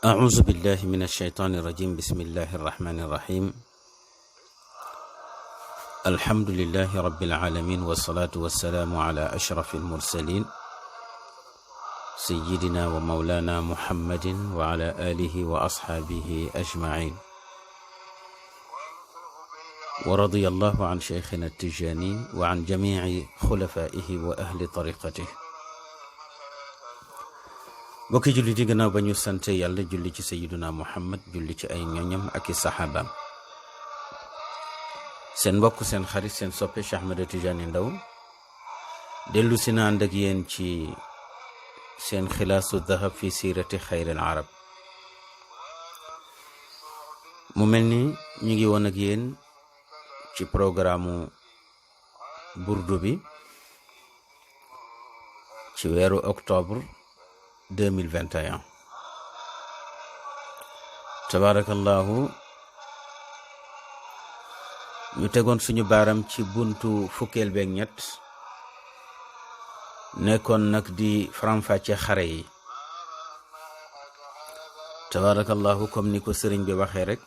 أعوذ بالله من الشيطان الرجيم. بسم الله الرحمن الرحيم. الحمد لله رب العالمين، والصلاة والسلام على أشرف المرسلين سيدنا ومولانا محمد وعلى آله وأصحابه أجمعين. ورضي الله عن شيخنا التجاني وعن جميع خلفائه وأهل طريقته. bokki julli di gannaaw ba ñu sante yàlla julli ci sayyiduna Muhammad, julli ci ay ñoñam ak i saxaabaam, seen mbokk seen xarit seen soppe Cheikh Ahmed Tidiane Ndao dellu si na ànd ak yéen ci seen xilaasu dahab fi siirati xayril arab. mu mel ni ñu ngi woon ak yéen ci programme burdu bi ci weeru octobre 2021. tabarakallahu ñu tegoon suñu baaram ci buntu fukkeel beeg ñett, nekkoon nag di faram-fàcce xare yi. tabarakallahu comme ni ko sëriñ bi waxee rek,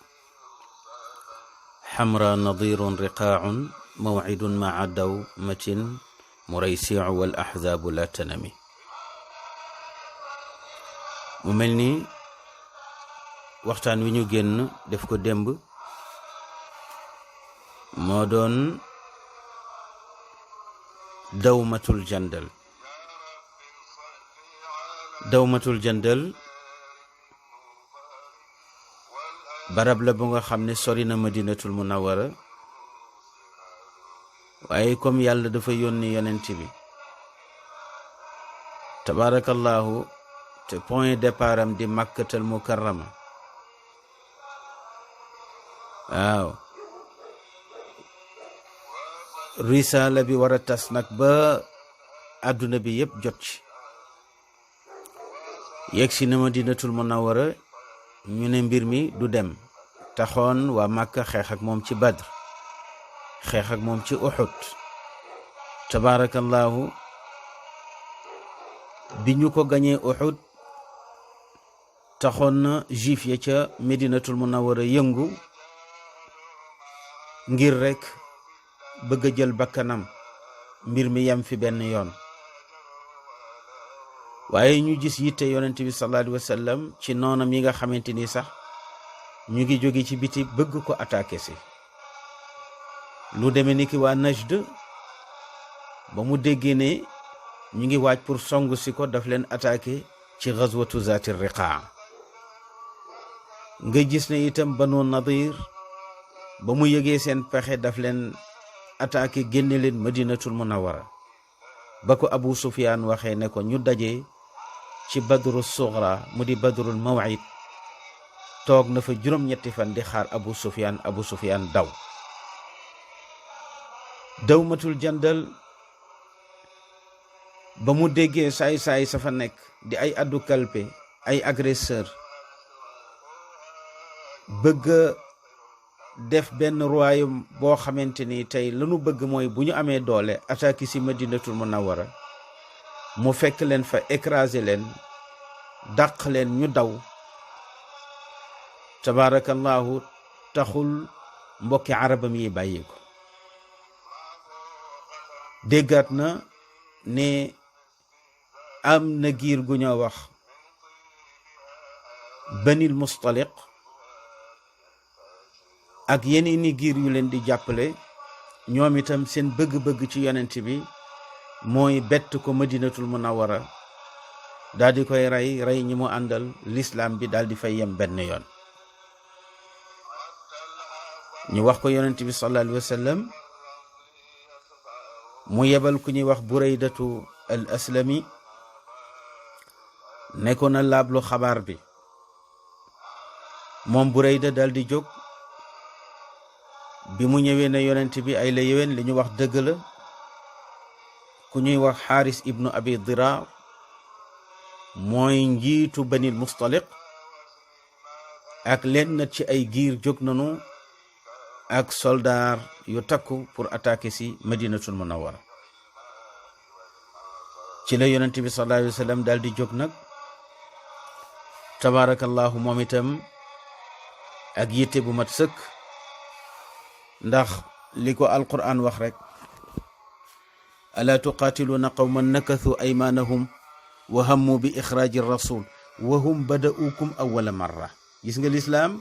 xamra nadirun riqaacun mawcidun maa dawmatin muraysiu wal axzaabu la tanami. mu mel ni waxtaan wi ñu génn def ko démb moo doon dawmatul jandal. dawmatul jandal barab la bu nga xam ne sori na madinatul munawwara, waaye comme yàlla dafa yónni yonent bi tabarakallahu te point départ am di makkatal mukarrama. waaw, risaala bi war a tas nag ba àdduna bi yëpp jot ci. yegg si na madinatul munawwara, ñu ne mbir mi du dem. taxoon waa Màkka xeex ak moom ci Badr, xeex ak moom ci Uhud. tabarakallahu bi ñu ko gañee Uhud, taxoon na juif ya ca medinatul munawwara yëngu ngir rekk bëgg a jël bakkanam, mbir mi yem fi benn yoon. waaye ñu gis yitte yonent bi sallallahu alayhi wa sallam ci noonam yi nga xamante ni sax ñu ngi jóge ci biti bëgg ko attaqué si. lu demee ni ki waa Najd, ba mu déggee ne ñu ngi waaj pour song si ko, daf leen attaqué ci gazwatu zaati riqaa. nga gis ne itam Banu Nadir ba mu yëgee seen pexe daf leen attaqué, génne leen madinatul munawwara. ba ko Abu Sufyaan waxee ne ko ñu daje ci badru sugra, mu di badrul maw'id, toog na fa juróom-ñetti fan di xaar Abu Sufyaan daw. dawmatul jandal ba mu déggee saay-saay sa fa nekk di ay addu kalpe, ay agresseur, bëgg def benn royaume boo xamante ni tey lanu bëgg mooy bu ñu amee doole attaque si madinatul munawwara, mu fekk leen fa, écraser leen, dàq leen, ñu daw. tabarakallahu taxul mbokki arabam yi bàyyi ko. déggaat na ne am na giir gu ñoo wax banil mustaliq ak yeneen i giir yu leen di jàppale, ñoom itam seen bëgg-bëgg ci yonent bi mooy bett ko madinatul munawwara, daal di koy rey ñi mu àndal, l'islam bi daal di fay yem benn yoon. ñu wax ko yonent bi sallallahu alayhi wa sallam, mu yebal ku ñuy wax Buraydatu al aslami, nekkoon na laablu xabaar bi. moom Burayda daal di jóg. bi mu ñëwee ne yonent bi ay la yéwén li ñu wax dëgg la. ku ñuy wax Xaaris ibnu Abi Diraar mooy njiitu Banil Mustaliq, ak leen na ci ay giir jóg nanu ak soldaar yu takku pour attaquer si madinatul munawwara. ci la yonent bi sallallahu alayhi wa sallam daal di jóg nag tabarakallahu moom itam ak yitte bu mat sëkk, ndax li ko alquran wax rek, alaa tuqaatiluuna qawman nakathu aymaanahum wa hammu bi ixraaji rasul wa hum bada'ukum awwala marra. gis nga lislaam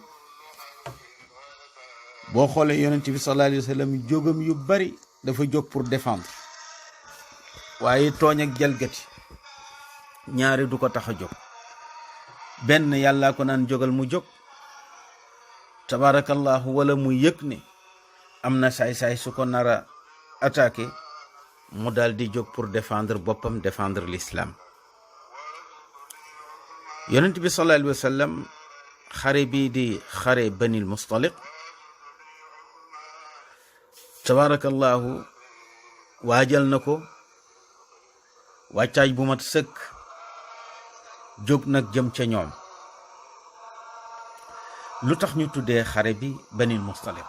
boo xoolee yonent bi sallallahu alayhi wa sallam jógam yu bari dafa jóg pour défendre, waaye tooñ ak jalgati ñaari du ko tax a jóg. benn yàllaa ko naan jógal mu jóg tabarakallahu, wala mu yëg ne am na saay-saay su ko nar a attaqué mu daal di jóg pour défendre boppam, défendre l'islam. yonent bi sallallahu alayhi wa sallam xare bii di xare banil mustaliq tabarakallahu waajal na ko wàccaay bu mat sëkk, jóg nag jëm ca ñoom. lu tax ñu tuddee xare bi banil mustaliq?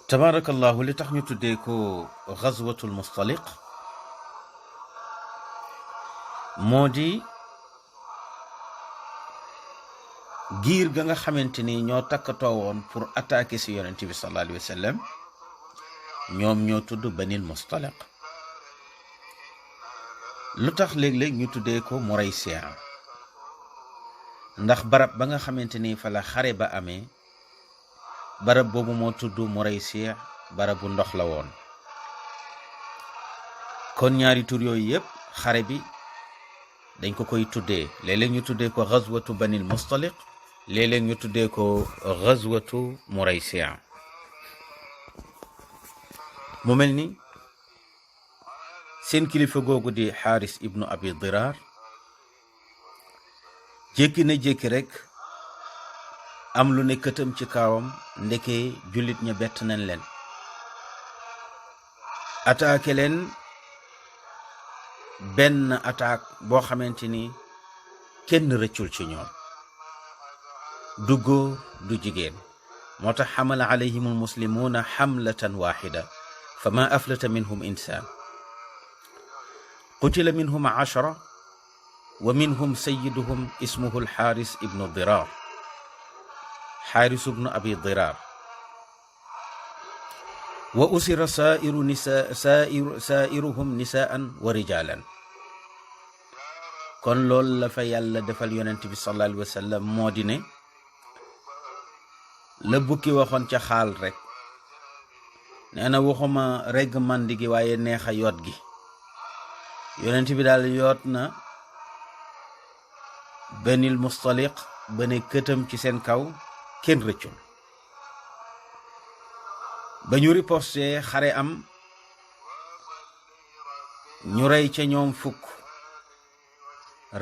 tabarakallahu li tax ñu tuddee ko gazwatul mustaliq moo di giir ga nga xamante ni ñoo takkatoo woon pour attaquer si yonent bi sallallahu alayhi wa sallam, ñoom ñoo tudd banil mustaliq. lu tax léeg-léeg ñu tuddee ko Muraysiya? ndax barab ba nga xamante ni fa la xare ba amee, barab boobu moo tudd Muraysiya, barabu ndox la woon. kon ñaari tur yooyu yëpp xare bi dañ ko koy tuddee, léeg-léeg ñu tuddee ko gazwatu banil mustaliq, léeg-léeg ñu tuddee ko gazwatu Muraysiya. mu mel ni seen kilifa googu di Xaaris ibnu Abi Diraar jékki na jékki rek am lu ne këtam ci kawam, ndeke jullit ña bett nañ leen, attaqué leen benn attaque boo xamante ni kenn rëccul ci ñoom, du góor du jigéen. moo tax xamala alayhim almuslimuuna xamlatan waxida fa ma aflata minhum insaan. qutila minhum 10 wa minhum sayyiduhum ismuhu alxaaris ibnu Diraar, xaaris ibnu abi Diraar. wa usira saa'iruhum nisaan wa rijaalan. kon loolu la fa yàlla defal yonent bi sallallahu alayhi wa sallam moo di ne la bukki waxoon ca xaal rek, nee na waxuma regg mandi gi waaye neexa yoot gi. yonent bi daal yoot na banil mustaliq ba ne këtam ci seen kaw, kenn rëccul. ba ñu riposté xare am, ñu rey ca ñoom 10,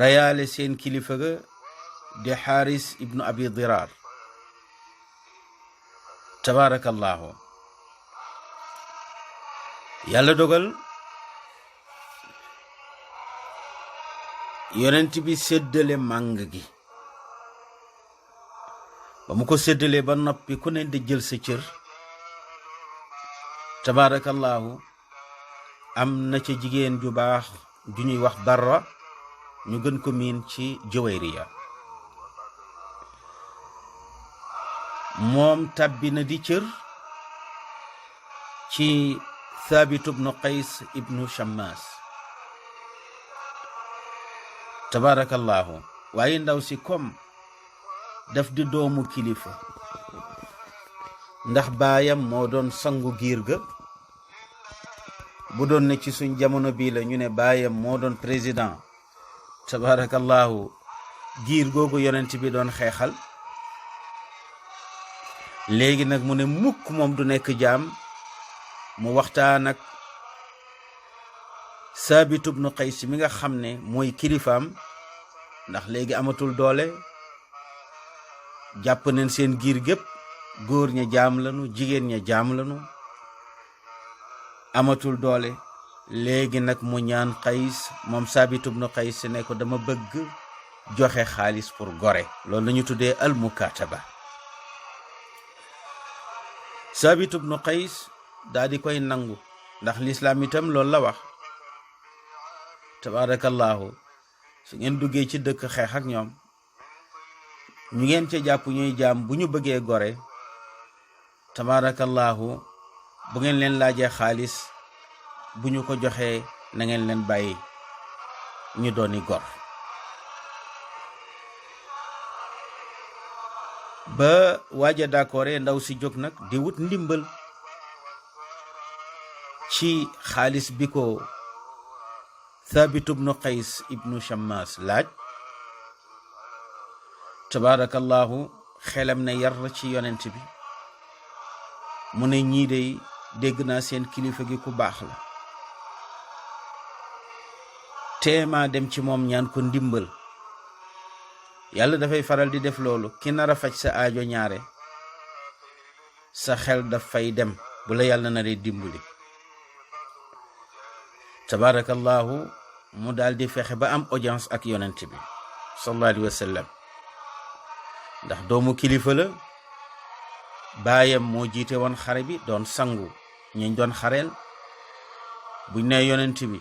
reyaale seen kilifa ga di Xaaris ibnu Abi Diraar. tabarakallahu yàlla dogal yonent bi séddale màng gi. ba mu ko séddalee ba noppi ku ne di jël sa cër, tabarakallahu am na ca jigéen ju baax ju ñuy wax Barra, ñu gën ko miin ci Juwayriya. moom tàbbi na di cër ci Thabit ibnu Qays ibnu Shammas, tabarakallahu. waaye ndaw si comme daf di doomu kilifa, ndax baayam moo doon sangu giir ga. bu doon ne ci suñ jamono bii la ñu ne baayam moo doon président, tabarakallahu, giir googu yonent bi doon xeexal. léegi nag mu ne mukk moom du nekk jaam, mu waxtaan ak Saabit ibnu Qays mi nga xam ne mooy kilifaam, ndax léegi amatul doole. jàpp nañ seen giir gépp, góor ña jaam lanu, jigéen ña jaam lanu, amatul doole. léegi nag mu ñaan Qays moom Saabit ibnu Qays ne ko dama bëgg joxe xaalis pour gore. loolu la ñu tuddee al mukataba. Saabit ibnu Qays daal di koy nangu ndax lislaam itam loolu la wax. tabarakallahu su ngeen duggee ci dëkk xeex ak ñoom ñu ngeen ca jàpp ñuy jaam bu ñu bëggee gore, tabarakallahu bu ngeen leen laajee xaalis bu ñu ko joxee na ngeen leen bàyyi ñu dooni gor. ba waaja d'accord ndaw si jóg nag di wut ndimbal ci xaalis bi ko Thabit ibnu Qays ibnu Shammas laaj. tabarakallahu xelam ne yar ci yonent bi mu ne ñii dey dégg naa seen kilifa gi ku baax la, teema dem ci moom ñaan ko ndimbal. yàlla dafay faral di def loolu. ki nar a faj sa aajo ñaare sa xel daf fay dem bu la yàlla naree dimbali. tabarakallahu mu daal di fexe ba am audience ak yonent bi sallallahu alayhi wa sallam, ndax doomu kilifa la. baayam moo jiite woon xare bi, doon sangu ñuñ doon xareel. buñ ne yonent bi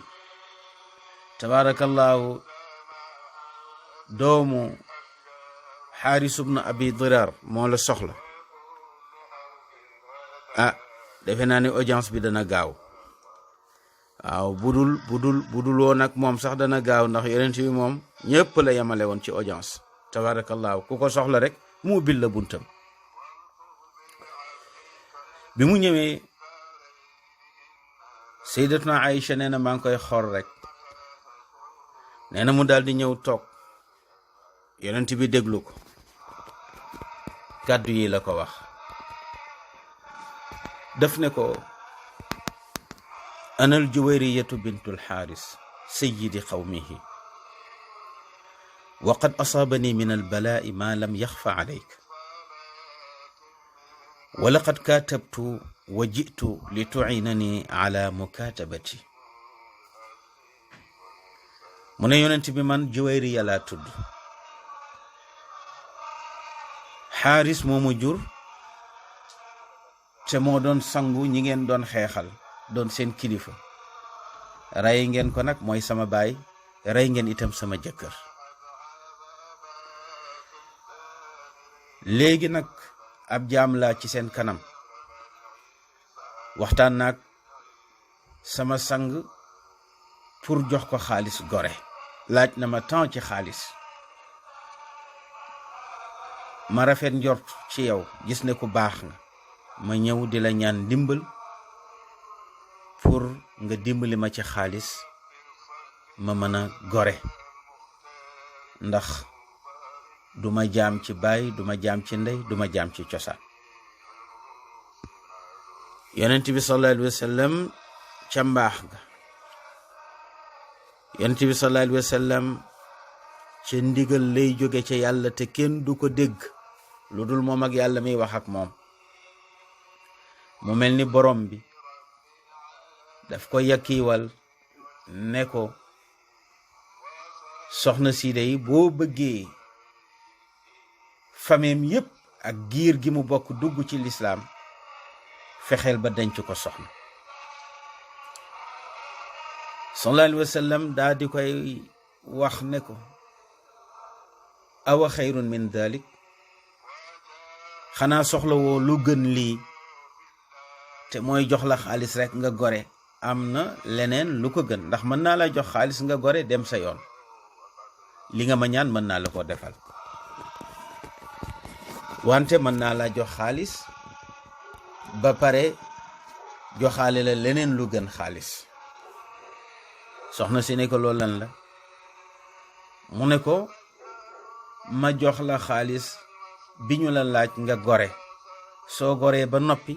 tabarakallahu doomu Xaaris ibnu Abi Dirar moo la soxla, defe naa ne audience bi dana gaaw. waaw budul woon ak moom sax dana gaaw, ndax yonent bi moom ñëpp la yemale woon ci audience. tabarakallahu ku ko soxla rek mu bil la buntam. bi mu ñëwee sayyidatuna Aïcha nee na maa ngi koy xool rek, nee na mu daal di ñëw toog. yonent bi déglu ko, kàddu yi la ko wax. daf ne ko ana al Juwayriyatu bintul Xaaris sayyidi qawmihi wa qad asaabani min al balaa'i ma lam yaxfa alayk wa laqad kaatabtu wa ji'tu li tu'inani ala mukaatabati. mu ne yonent bi man Juwayriya laa tudd. Xaaris moo ma jur te moo doon sangu ñi ngeen doon xeexal, doon seen kilifa. rey ngeen ko nag, mooy sama baay. rey ngeen itam sama jëkkër. léegi nag ab jaam laa ci seen kanam. waxtaan naag sama sang pour jox ko xaalis gore. laaj na ma temps ci xaalis. ma rafet njort ci yow, gis ne ku baax nga, ma ñëw di la ñaan ndimbal pour nga dimbali ma ci xaalis ma mën a gore, ndax duma jaam ci baay, duma jaam ci ndey, duma jaam ci cosaan. yonent bi sallallahu alayhi wa sallam ca mbaax ga, yonent bi sallallahu alayhi wa sallam ca ndigal lay jóge ca yàlla te kenn du ko dégg lu dul moom ak yàlla miy wax ak moom. mu mel ni borom bi daf ko yakkiwal ne ko soxna si dey boo bëggee fameem yépp ak giir gi mu bokk dugg ci lislaam, fexeel ba denc ko soxna. sallallahu alayhi wa sallam daa di koy wax ne ko awa xayrun min dalik, xanaa soxla woo lu gën lii te mooy jox la xaalis rek nga gore. am na leneen lu ko gën, ndax mën naa la jox xaalis nga gore dem sa yoon. li nga ma ñaan mën naa la ko defal, wante mën naa la jox xaalis ba pare joxaale la leneen lu gën xaalis. soxna si ne ko loolu lan la? mu ne ko ma jox la xaalis bi ñu la laaj nga gore. soo goree ba noppi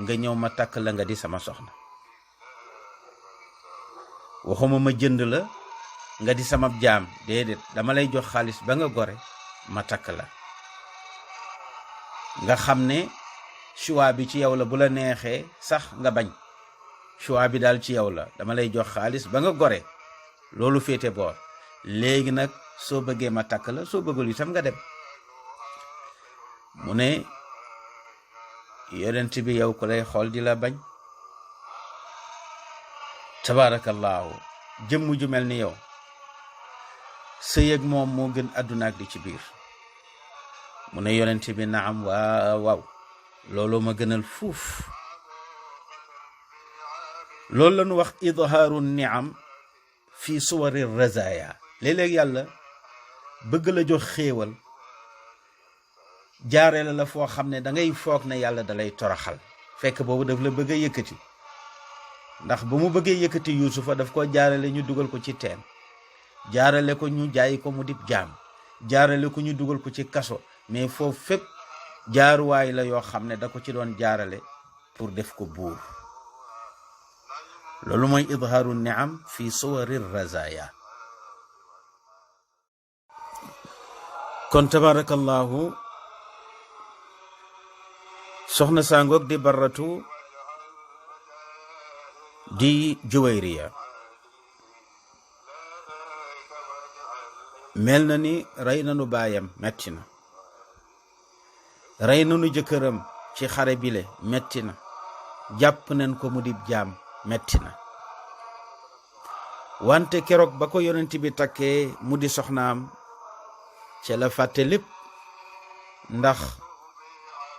nga ñëw ma takk la nga di sama soxna. waxuma ma jënd la nga di sama jaam, déedéet, dama lay jox xaalis ba nga gore ma takk la. nga xam ne choix bi ci yow la, bu la neexee sax nga bañ, choix bi daal ci yow la, dama lay jox xaalis ba nga gore, loolu féete boor. léegi nag soo bëggee ma takk la, soo bëggul itam nga dem. mu ne yonent bi yow ko lay xool di la bañ, tabaarakallaahu, jëmm ju mel ni yow sëy ak moom moo gën àdduna ak di ci biir. mu ne yonent bi naam, waaw loolu ma gënal fuuf. loolu la ñu wax idhaaru niam fi suwari razaya. léeg-léeg yàlla bëgg la jox xéewal jaare la foo xam ne da ngay foog ne yàlla da lay toroxal, fekk boobu daf la bëgg a yëkkati. ndax ba mu bëggee yëkkati yuusufa daf ko jaarale ñu dugal ko ci teen, jaarale ko ñu jaay ko mu dib jaam, jaarale ko ñu dugal ko ci kaso, mais foofu fépp jaaruwaay la yoo xam ne da ko ci doon jaarale pour def ko buur. loolu mooy idhaaru niam fi suwari razaya. kon tabarakallahu, soxna sangoog di Barratu di Juwayriya mel na ni rey nanu baayam, metti na. rey nanu jëkkëram ci xare bile, metti na. jàpp nañ ko mu di jaam, metti na. wante keroog ba ko yonent bi takkee mu di soxnaam ca la fàtte lépp, ndax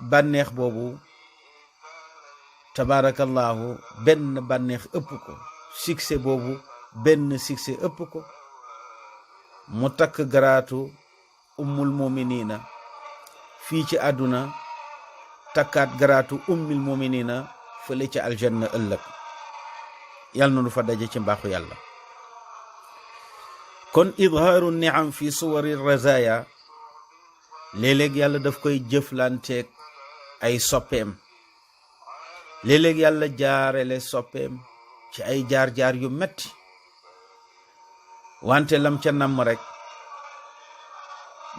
bànneex boobu tabarakallahu benn bànneex ëpp ko, succès boobu benn succès ëpp ko. mu takk garaatu ummul muminina fii ci àdduna, takkaat garaatu ummul muminina fële ci aljanna ëllëg. yàlla na nu fa daje ci mbaaxu yàlla. kon idhaaru niam fi suwari razaya, léeg-léeg yàlla daf koy jëflanteeg ay soppeem. léeg-léeg yàlla jaarele soppeem ci ay jaar-jaar yu metti, wante lam ca namm rek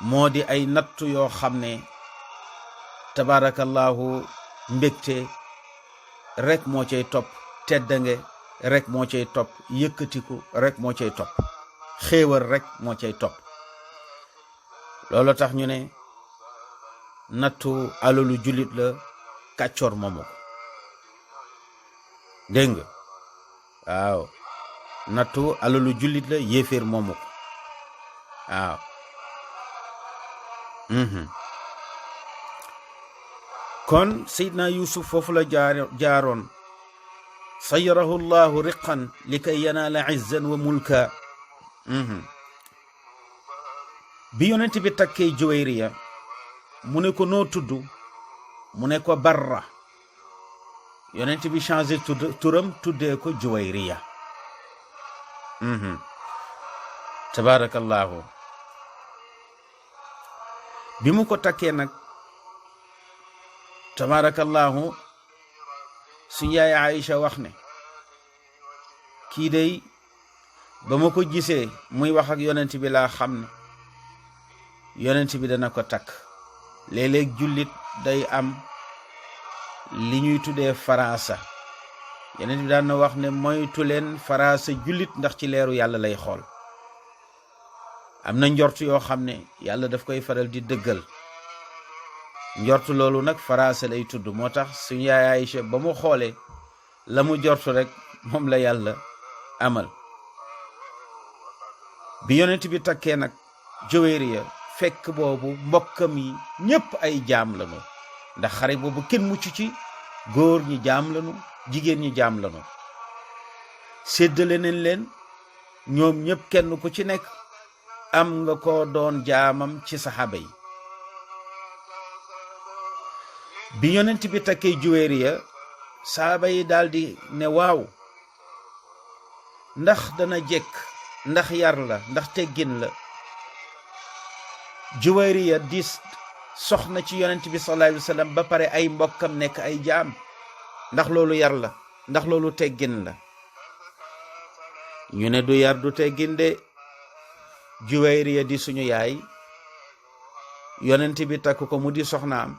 moo di ay nattu yoo xam ne tabarakallahu mbégte rek moo cay topp, teddange rek moo cay topp, yëkkatiku rek moo cay topp, xéewal rek moo cay topp. loolu tax ñu ne nattu alalu jullit la, kàccoor moomu ko. dégg nga? waaw, nattu alalu jullit la, yéeféer moomu ko. waaw. kon Seydina Yuusuf foofu la jaaroon. sayarahu llahu riqan li kay yanaala izzan wa mulka. bi yonent bi takkee Juwayriya mu ne ko noo tudd, mu ne ko Barra. yonent bi changé turam tuddee ko Juwayriya. tabarakallahu. bi mu ko takkee nag tabarakallahu, suñu yaay Aïcha wax ne kii day ba ma ko gisee muy wax ak yonent bi laa xam ne yonent bi dana ko takk. léeg-léeg jullit day am li ñuy tuddee faraasa. yonent bi daan na wax ne moytu leen faraasa jullit, ndax ci leeru yàlla lay xool. am na njort yoo xam ne yàlla daf koy faral di dëggal. njort loolu nag faraasa lay tudd. moo tax suñu yaay Aïcha ba mu xoolee la mu njort rek moom la yàlla amal. bi yonent bi takkee nag Juwayriya fekk boobu mbokkam yi ñépp ay jaam lañu, ndax xare boobu kenn mucc ci. góor ñi jaam lañu, jigéen ñi jaam lañu. séddale nañ leen, ñoom ñépp kenn ku ci nekk am nga ko doon jaamam ci saxaaba yi. bi yonent bi takkee Juwayriya saxaaba yi daldi ne waaw, ndax dana jekk, ndax yar la, ndax teggin la Juwayriya di soxna ci yonent bi sallallahu alayhi wa sallam ba pare ay mbokkam nekk ay jaam, ndax loolu yar la, ndax loolu teggin la. ñu ne du yar du teggin de. Juwayriya di suñu yaay, yonent bi takk ko mu di soxnaam,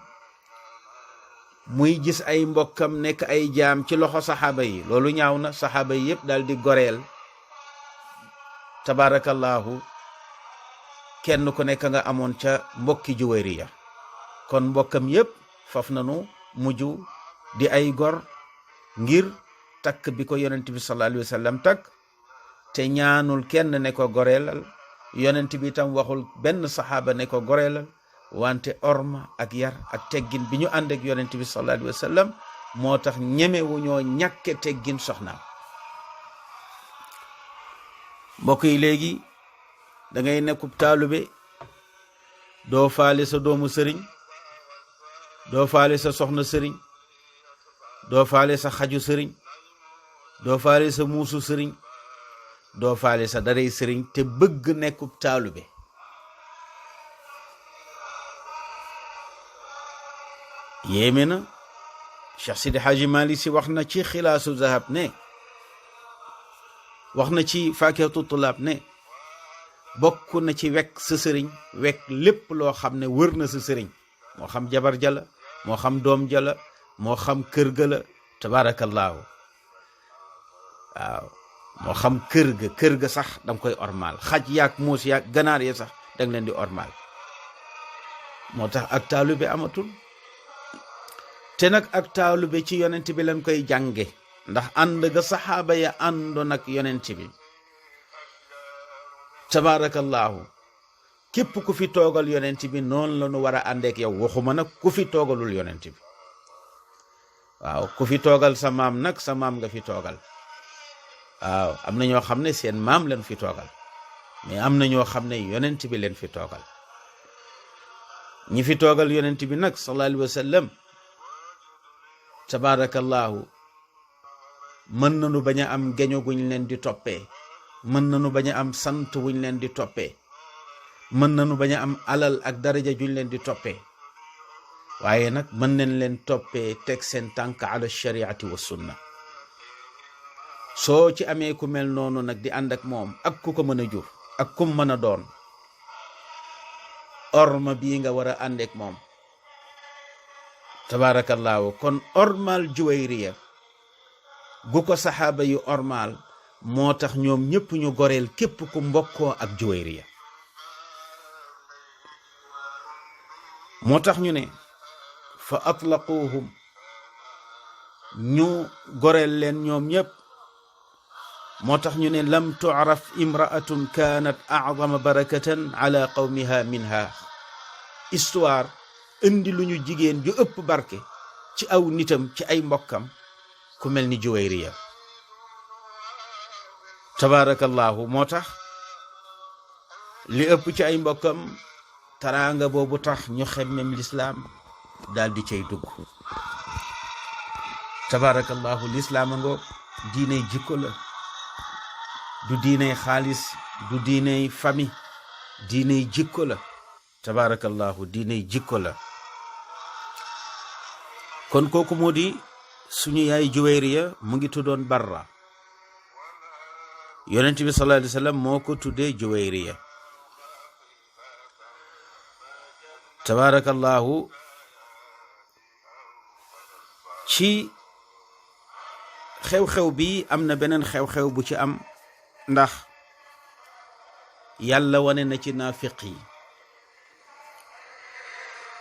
muy gis ay mbokkam nekk ay jaam ci loxo saxaaba yi loolu ñaaw na. saxaaba yi yëpp daal di goreel tabarakallahu kenn ku nekk nga amoon ca mbokki Juwayriya kon mbokkam yëpp faf nanu mujj di ay gor ngir takk bi ko yonent bi sallallahu alayhi wa sallam takk te ñaanul kenn ne ko goreelal. yonent bi tam waxul benn saxaaba ne ko goreelal wante orma ak yar ak teggin bi ñu ànd ak yonent bi sallallahu alayhi wa sallam moo tax ñemewu ñoo ñàkke teggin soxnaam. mbokk yi léegi da ngay nekkub taalube doo faale sa doomu sëriñ doo faale sa soxna sëriñ doo faale sa xaju sëriñ doo faale sa muusu sëriñ doo faale sa darey sëriñ te bëgg nekkub taalube. yéeme na. Cheikh Sidi Hadji Malick Sy wax na ci xilaasu zahab ne wax na ci faakihatu tulaab ne bokk na ci wekk sa sëriñ wekk lépp loo xam ne wër na sa sëriñ moo xam jabar jala moo xam doom jala moo xam kër ga la tabaarakallaahu waaw moo xam kër ga sax danga koy ormaal xaj yaak muus yaak ganaar ya sax danga leen di ormaal. moo tax ak taalube amatul te nag ak taalube ci yonent bi lañ koy jànge ndax ànd ga saxaaba ya àndoon ak yonent bi tabaarakallaahu képp ku fi toogal yonent bi noonu la ñu war a àndeek yow waxuma nag ku fi toogalul yonent bi waaw ku fi toogal sa maam nag sa maam nga fi toogal waaw am na ñoo xam ne seen maam leen fi toogal mais am na ñoo xam ne yonent bi leen fi toogal. ñi fi toogal yonent bi nag sallallahu alayhi wa sallam tabaarakallaahu mën nañu bañ a am geño guñ leen di toppee mën nañu bañ a am sant wuñ leen di toppee mën nañu bañ a am alal ak daraja juñ leen di toppee waaye nag mën nañ leen toppee teg seen tànk ala shariati wa sunna. soo ci amee ku mel noonu nag di ànd ak moom ak ku ko mën a jur ak kum mën a doon orma bii nga war a àndeek moom tabaarakallaahu. kon ormal Juwayriya gu ko saxaaba yu ormal moo tax ñoom ñëpp ñu goreel képp ku mbokkoo ak Juwayriya. moo tax ñu ne fa atlaquhum ñu goreel leen ñoom ñëpp. moo tax ñu ne lam tu'raf imra'atun kaanat a'zama barakatan ala qawmiha minha. histoire indi lu ñu jigéen ju ëpp barke ci aw nitam ci ay mbokkam ku mel ni Juwayriya tabaarakallaahu. moo tax li ëpp ci ay mbokkam taraanga boobu tax ñu xemmem lislaam daal di cay dugg tabaarakallaahu. lislaam a ngoog diiney jikko la du diiney xaalis du diiney famille diiney jikko la tabaarakallaahu. diiney jikko la. kon kooku moo di suñu yaay Juwayriya mu ngi tuddoon Barra. yonent bi sallallahu alayhi wa sallam moo ko tuddee Juwayriya tabaarakallaahu. ci xew-xew bi am na beneen xew-xew bu ci am ndax yàlla wane na ci naafiq yi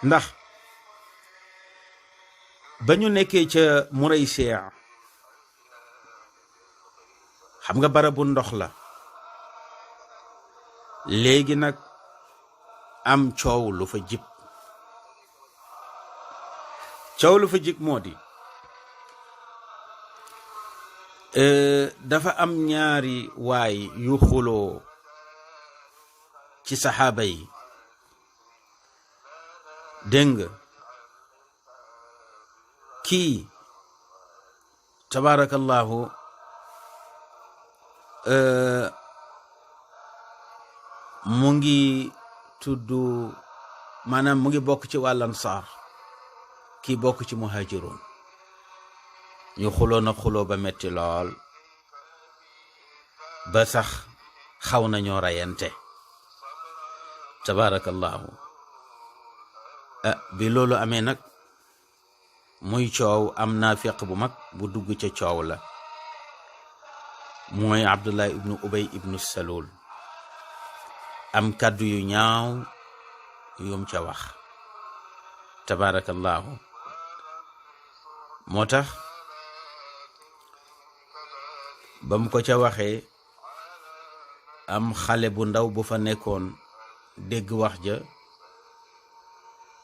ndax ba ñu nekkee ca Muraysiya xam nga barabu ndox la léegi nag am coow lu fa jib moo di dafa am ñaari waay yu xuloo ci saxaaba yi dégg nga kii tabaarakallaahu mu ngi tudd maanaam mu ngi bokk ci wàll ansaar kii bokk ci muhaajiroon ñu xuloo na xuloo ba metti lool ba sax xaw nañoo rayante tabaarakallaahu bi loolu amee nag muy coow am naafiq bu mag bu dugg ca coow la mooy Abdullah ibnu Ubay ibnu Salul am kàddu yu ñaaw yum ca wax tabarakallahu moo tax ba mu ko ca waxee am xale bu ndaw bu fa nekkoon dégg wax ja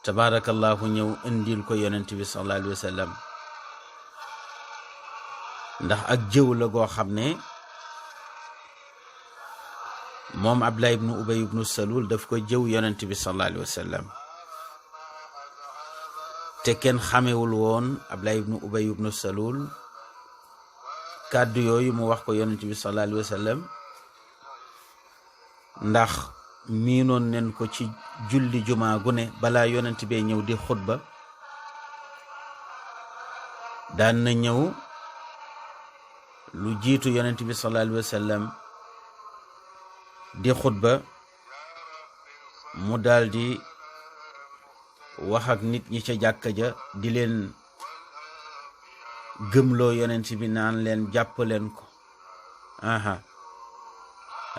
tabarakallahu ñëw indil ko yonent bi sallallahu alayhi wa sallam ndax ak jëw la goo xam ne moom Abdullah ibnu Ubay ibnu Salul daf ko jëw yonent bi sallallahu alayhi wa sallam te kenn xamewul woon Abdullah ibnu Ubay ibnu Salul kàddu yooyu mu wax ko yonent bi sallallahu alayhi wa sallam ndax miinoon nen ko ci julli jumaa gu ne balaa yonent bee ñëw di xutba daan na ñëw lu jiitu yonent bi sallallahu alayhi wa sallam di xutba mu daldi wax ak nit ñi ca jàkka ja di leen gëmloo yonent bi naan leen jàpp leen ko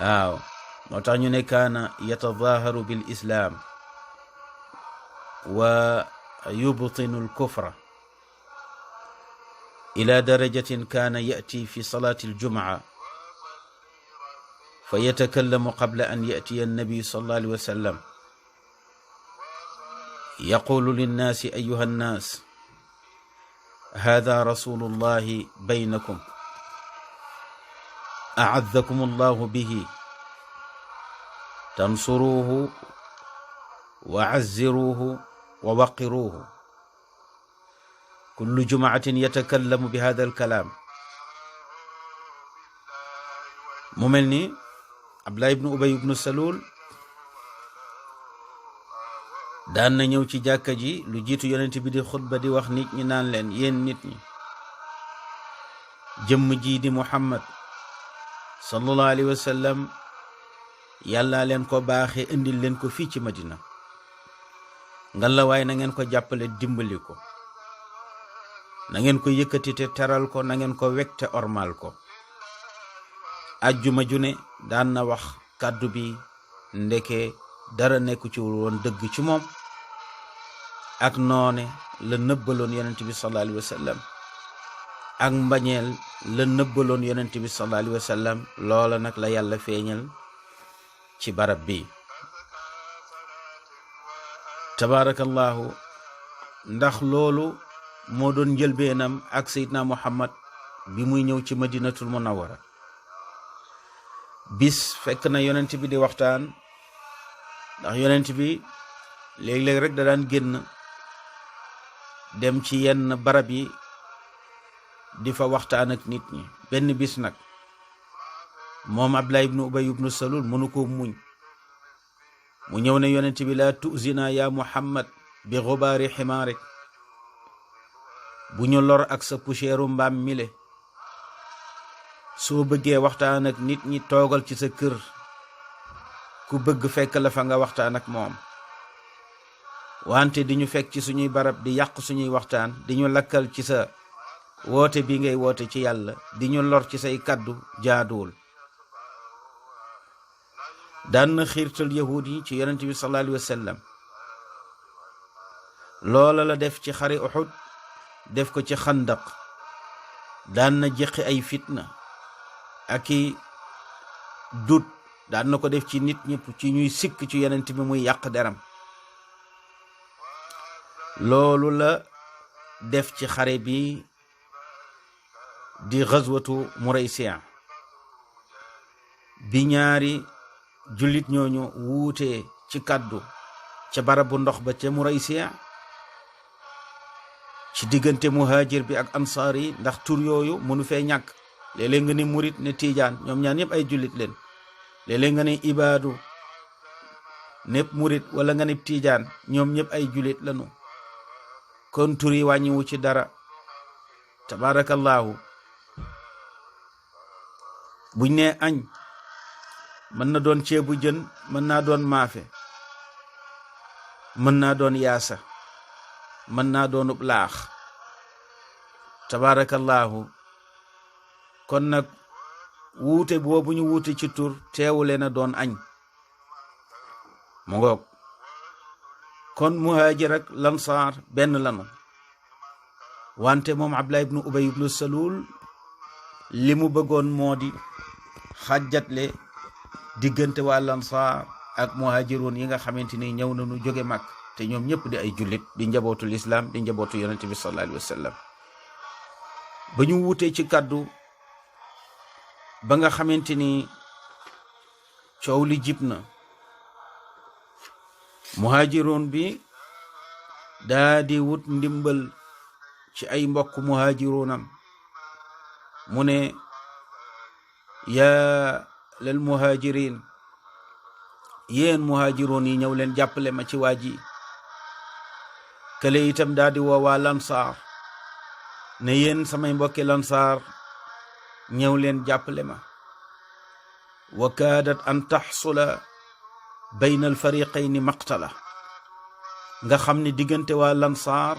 waaw moo tax ñu ne kaana yatadaharu bil islaam wa yubtinu al kufra ila darajatin kaana yati fi salati al jumca fa yatakallamu qabla an yatiya annabi sallallahu alayhi wa sallam yaqulu linnaasi ayuha annaas hada rasulullahi baynakum aazzakum allahu bihi tansuruuhu wa azziruuhu wa waqiruuhu kullu jumaatin yatakallamu bi hada alkalaam mu mel ni Abdullah ibnu Ubay ibnu Salul daan na ñëw ci jàkka ji lu jiitu yonent bi di xutba di wax nit ñi naan leen yéen nit ñi jëmm ji di Muhammad sallallahu alayhi wa sallam yàlla leen ko baaxee indil leen ko fii ci Madina ngan la waaye na ngeen ko jàppale dimbali ko na ngeen ko yëkkati te teral ko na ngeen ko wekk te ormal ko ajjuma ju ne daan na wax kàddu bi ndeke dara nekku ci woon dëgg ci moom ak noone la nëbbaloon yonent bi sallallahu alayhi wa sallam ak mbañeel la nëbbaloon yonent bi sallallahu alayhi wa sallam loola nag la yàlla feeñal ci barab bi tabarakallahu ndax loolu moo doon njëlbeenam ak Seydina Muhammad bi muy ñëw ci Madinatul Munawwara bis fekk na yonent bi di waxtaan ndax yonent bi léeg-léeg rek da daan génn dem ci yenn barab yi di fa waxtaan ak nit ñi benn bis nag moom Abdullah ibnu Ubay ibnu Salul mënu ko muñ mu ñëw ne yonent bi laa tuzina ya Muhammad bi xubaari ximaarik bu ñu lor ak sa poussière mbaam mile soo bëggee waxtaan ak nit ñi toogal ci sa kër ku bëgg fekk la fa nga waxtaan ak moom wante di ñu fekk ci suñuy barab di yàq suñuy waxtaan di ñu lakkal ci sa woote bi ngay woote ci yàlla di ñu lor ci say kàddu jaaduwul daan na xiirtal yahud yi ci yonent bi sallallahu alayhi wa sallam loola la def ci xare Uhud def ko ci xandaq daan na jeqi ay fitna ak i dut daan na ko def ci nit ñëpp ci ñuy sikk ci yonent bi muy yàq deram loolu la def ci xare bi di xazwatu Muraysiya bi ñaari jullit ñooñu wuutee ci kàddu ca barabu ndox ba ca Muraysiya ci diggante muhajir bi ak ansaar yi ndax tur yooyu mënu fee ñàkk léeg-léeg nga ne murit ne tiijaan ñoom ñaan ñëpp ay jullit leen léeg-léeg nga ne ibaadu népp murit wala nga ne tiijaan ñoom ñëpp ay jullit lañu kon tur yi wàññiwu ci dara tabarakallahu buñ ne añ mën na doon ceebu jën mën naa doon maafe mën naa doon yaasa mën naa doonub laax tabarakallahu kon nag wuute boobu ñu wuute ci tur teewule na doon añ mu ngoog kon muhaajir ak lansaar benn lanu wante moom Abdullah ibnu Ubay ibnu Salul li mu bëggoon moo di xàjjatle diggante waa lansaar ak muhaajiroon yi nga xamante ni ñëw nañu jóge mag te ñoom ñëpp di ay jullit di njabootul islam di njabootu yonente bi sallallahu alayhi wa sallam ba ñu wutee ci kàddu ba nga xamante ni coow li jib na muhaajiroon bi daa di wut ndimbal ci ay mbokk muhaajiroonam mu ne yaa lal muhaajirin yéen muhaajiroon yi ñëw leen jàppale ma ci waa ji kële itam daa di woo waa lansaar ne yéen samay mbokki lansaar ñëw leen jàppale ma wa kaadat an taxsula bayna al fariqayni maqtala nga xam ne diggante waa lansaar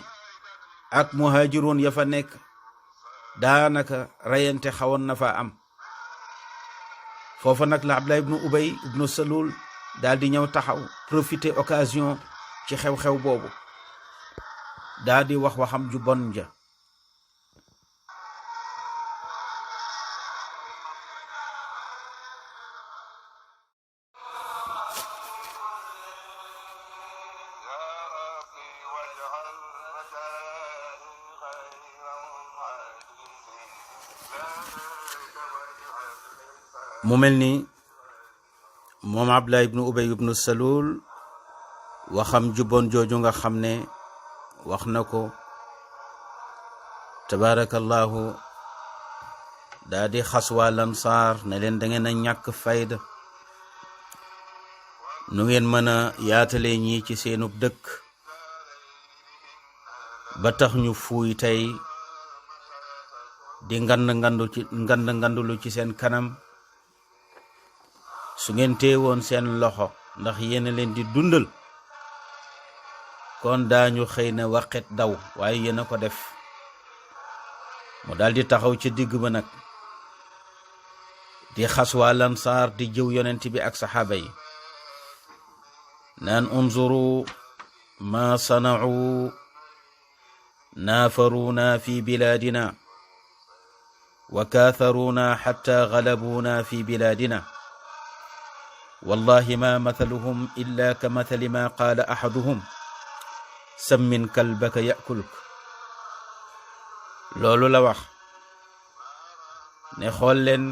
ak muhaajiroon ya fa nekk daanaka rayante xawoon na fa am foofa nag la Abdullah ibnu Ubay ibnu Salul daal di ñëw taxaw profiter occasion ci xew-xew boobu daal di wax waxam ju bon ja mu mel ni moom Abdullah ibnu Ubay ibnu Salul waxam ju bon jooju nga xam ne wax na ko tabarakallahu daa di xas waa lansaar ne leen da ngeen a ñàkk fayda nu ngeen mën a yaatale ñii ci seenub dëkk ba tax ñu fuuy tey di ngandulu ci seen kanam su ngeen teewoon seen loxo ndax yéen a leen di dundal kon daañu xëy na waqet daw waaye yéen a ko def mu daal di taxaw ci digg ba nag di xas waa lansaar di jëw yonent bi ak saxaaba yi naan unzuru ma sana'u naafaruuna fi bilaadina wa kaatharuuna xatta galabuuna fi bilaadina wallahi ma mathaluhum illa ka mathali ma qaala axaduhum sammin kalbaka yakuluk loolu la wax ne xool leen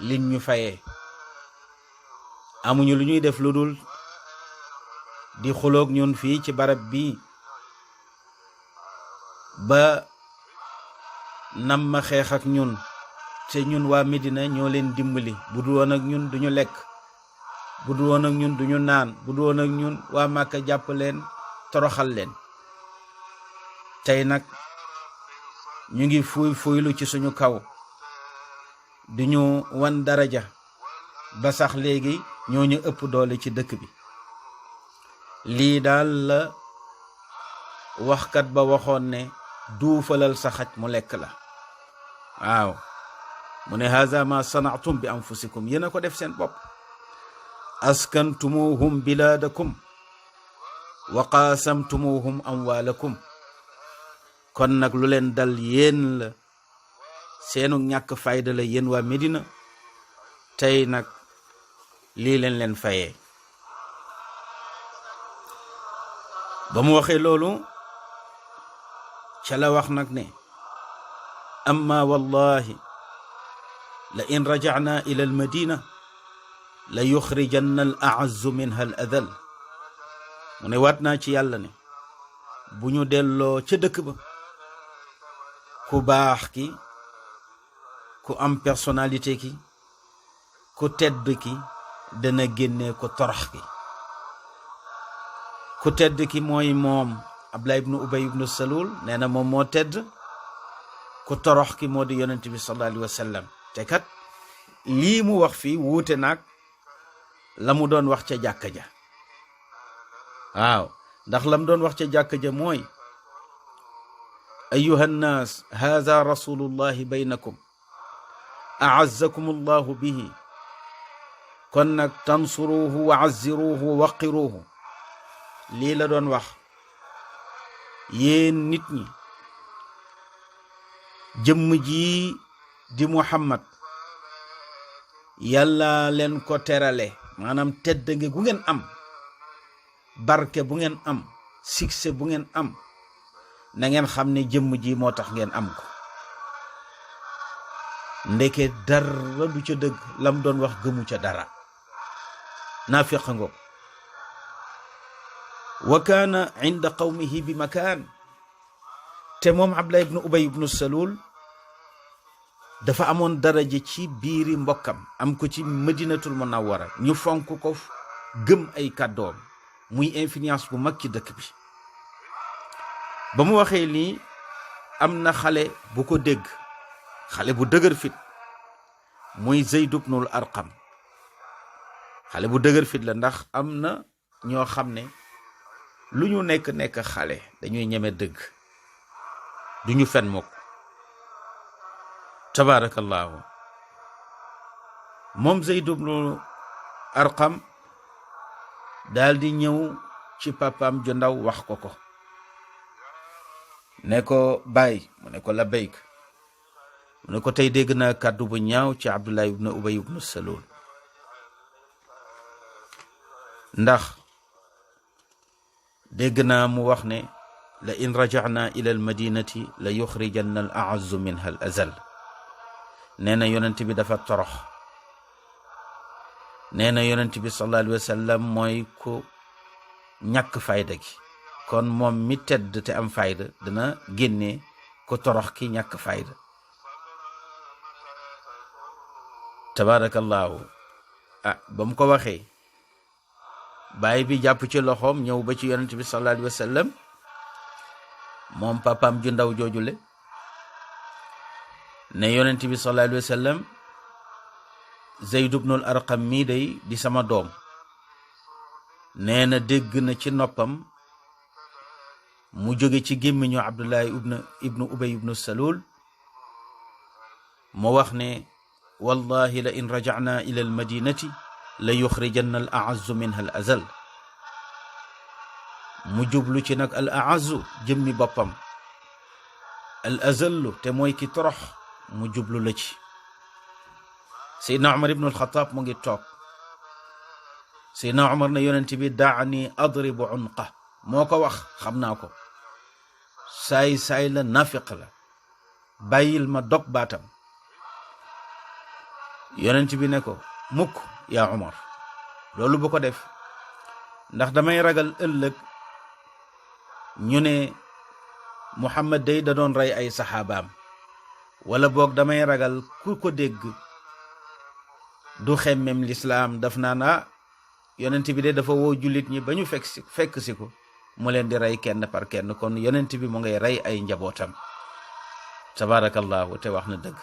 liñ ñu fayee amuñu lu ñuy def lu dul di xuloog ñun fii ci barab bii ba nam ma xeex ak ñun te ñun waa Medina ñoo leen dimbali bu dul woon ak ñun duñu lekk bu dul woon ak ñun duñu naan bu dul woon ak ñun waa Màkka jàpp leen toroxal leen tey nag ñu ngi fuylu ci suñu kaw duñu wan daraja ba sax léegi ñoo ñu ëpp doole ci dëkk bi lii daal la waxkat ba waxoon ne duufalal sa xaj mu lekk la waaw mu ne haza ma sana'tum bi anfusikum yéen a ko def seen bopp askantumuhum bilaadakum wa qaasamtumuhum amwaalakum kon nag lu leen dal yéen la seenu ñàkk fayda la yéen waa Medina tey nag lii leen fayee ba mu waxee loolu ca la wax nag ne amma wallahi la in raja'na ila al madina la yuxrijanna al a'azzu minha al adal mu ne waat naa ci yàlla ne bu ñu delloo ca dëkk ba ku baax ki ku am personnalité ki ku tedd ki dana génne ko torox ki ku tedd ki mooy moom Abdullah ibnu Ubay ibnu Salul nee na moom moo tedd ku torox ki moo di yonent bi sallallahu alayhi wa sallam te kat lii mu wax fii wuute nag la mu doon wax ca jàkka ja waaw ndax la mu doon wax ca jàkka ja mooy ayuha nnaas haada rasulullahi baynakum aazzakum allahu bihi kon nag tansuruuhu wa azziruuhu wa waqiruuhu. lii la doon wax, yéen nit ñi jëmm ji di Muhammad yàlla leen ko terale, maanaam teddange gu ngeen am, barke bu ngeen am, succès bu ngeen am, na ngeen xam ne jëmm ji moo tax ngeen am ko. ndeke dara du ca dëgg, lam doon wax gëmu ca dara, naafiq ngo. wa kaana inda qawmihi bi makaan, te moom Abdullah ibnu Ubay ibnu Salul dafa amoon daraja ci biiri mbokkam, am ko ci Madinatul Munawwara, ñu fonk ko, gëm ay kàddoom, muy influence bu mag ci dëkk bi. ba mu waxee lii am na xale bu ko dégg, xale bu dëgër fit, muy Zayd ibnul Arqam. xale bu dëgër fit la, ndax am na ñoo xam ne lu ñu nekk xale dañuy ñeme dëgg, du ñu fen mukk. tabaarakallaahu. moom Zayd ibnul Arqam daal di ñëw ci papaam ju ndaw wax ko ne ko baay, mu ne ko labbayk, mu ne ko tey dégg naa kàddu bu ñaaw ci Abdullah ibnu Ubay ibnu Salul, ndax dégg naa mu wax ne la in raja'na ila al madinati la yuxrijanna al a'azzu minha al azal. nee na yonent bi dafa torox, nee na yonent bi sallallahu alayhi wa sallam mooy ku ñàkk fayda gi, kon moom mi tedd te am fayda dina génne ko torox ki ñàkk fayda. tabaarakallaahu. ba mu ko waxee, baay bi jàpp ci loxoom ñëw ba ci yonent bi sallallahu alayhi wa sallam, moom papaam ju ndaw joojule ne yonent bi sallallahu alayhi wa sallam, Zayd ibnul Arqam mii day di sama doom, nee na dégg na ci noppam mu jóge ci gémmiñu Abdullah ibnu Ubay ibnu Salul mu wax ne wallahi la in raja'na ila al madinati la yuxrijanna al a'azzu minha al azal. mu jublu ci nag al a'azzu jëmmi boppam, al azallu te mooy ki torox mu jublu la ci. Seydina Umar ibnu al-Xattaab mu ngi toog. Seydina Umar ne yonent bi daani adribu unqa, moo ko wax, xam naa ko, saay la, nafiq la, bàyyil ma dog baatam. yonent bi ne ko mukk yaa Umar, loolu bu ko def, ndax damay ragal ëllëg ñu ne Muhammad day da doon rey ay saxaabaam, wala boog damay ragal ku ko dégg du xemmem lislaam, daf naa yonent bi de dafa woo jullit ñi ba ñu fekk si ko mu leen di rey kenn par kenn, kon yonent bi mu ngay rey ay njabootam. tabaarakallaahu. te wax na dëgg.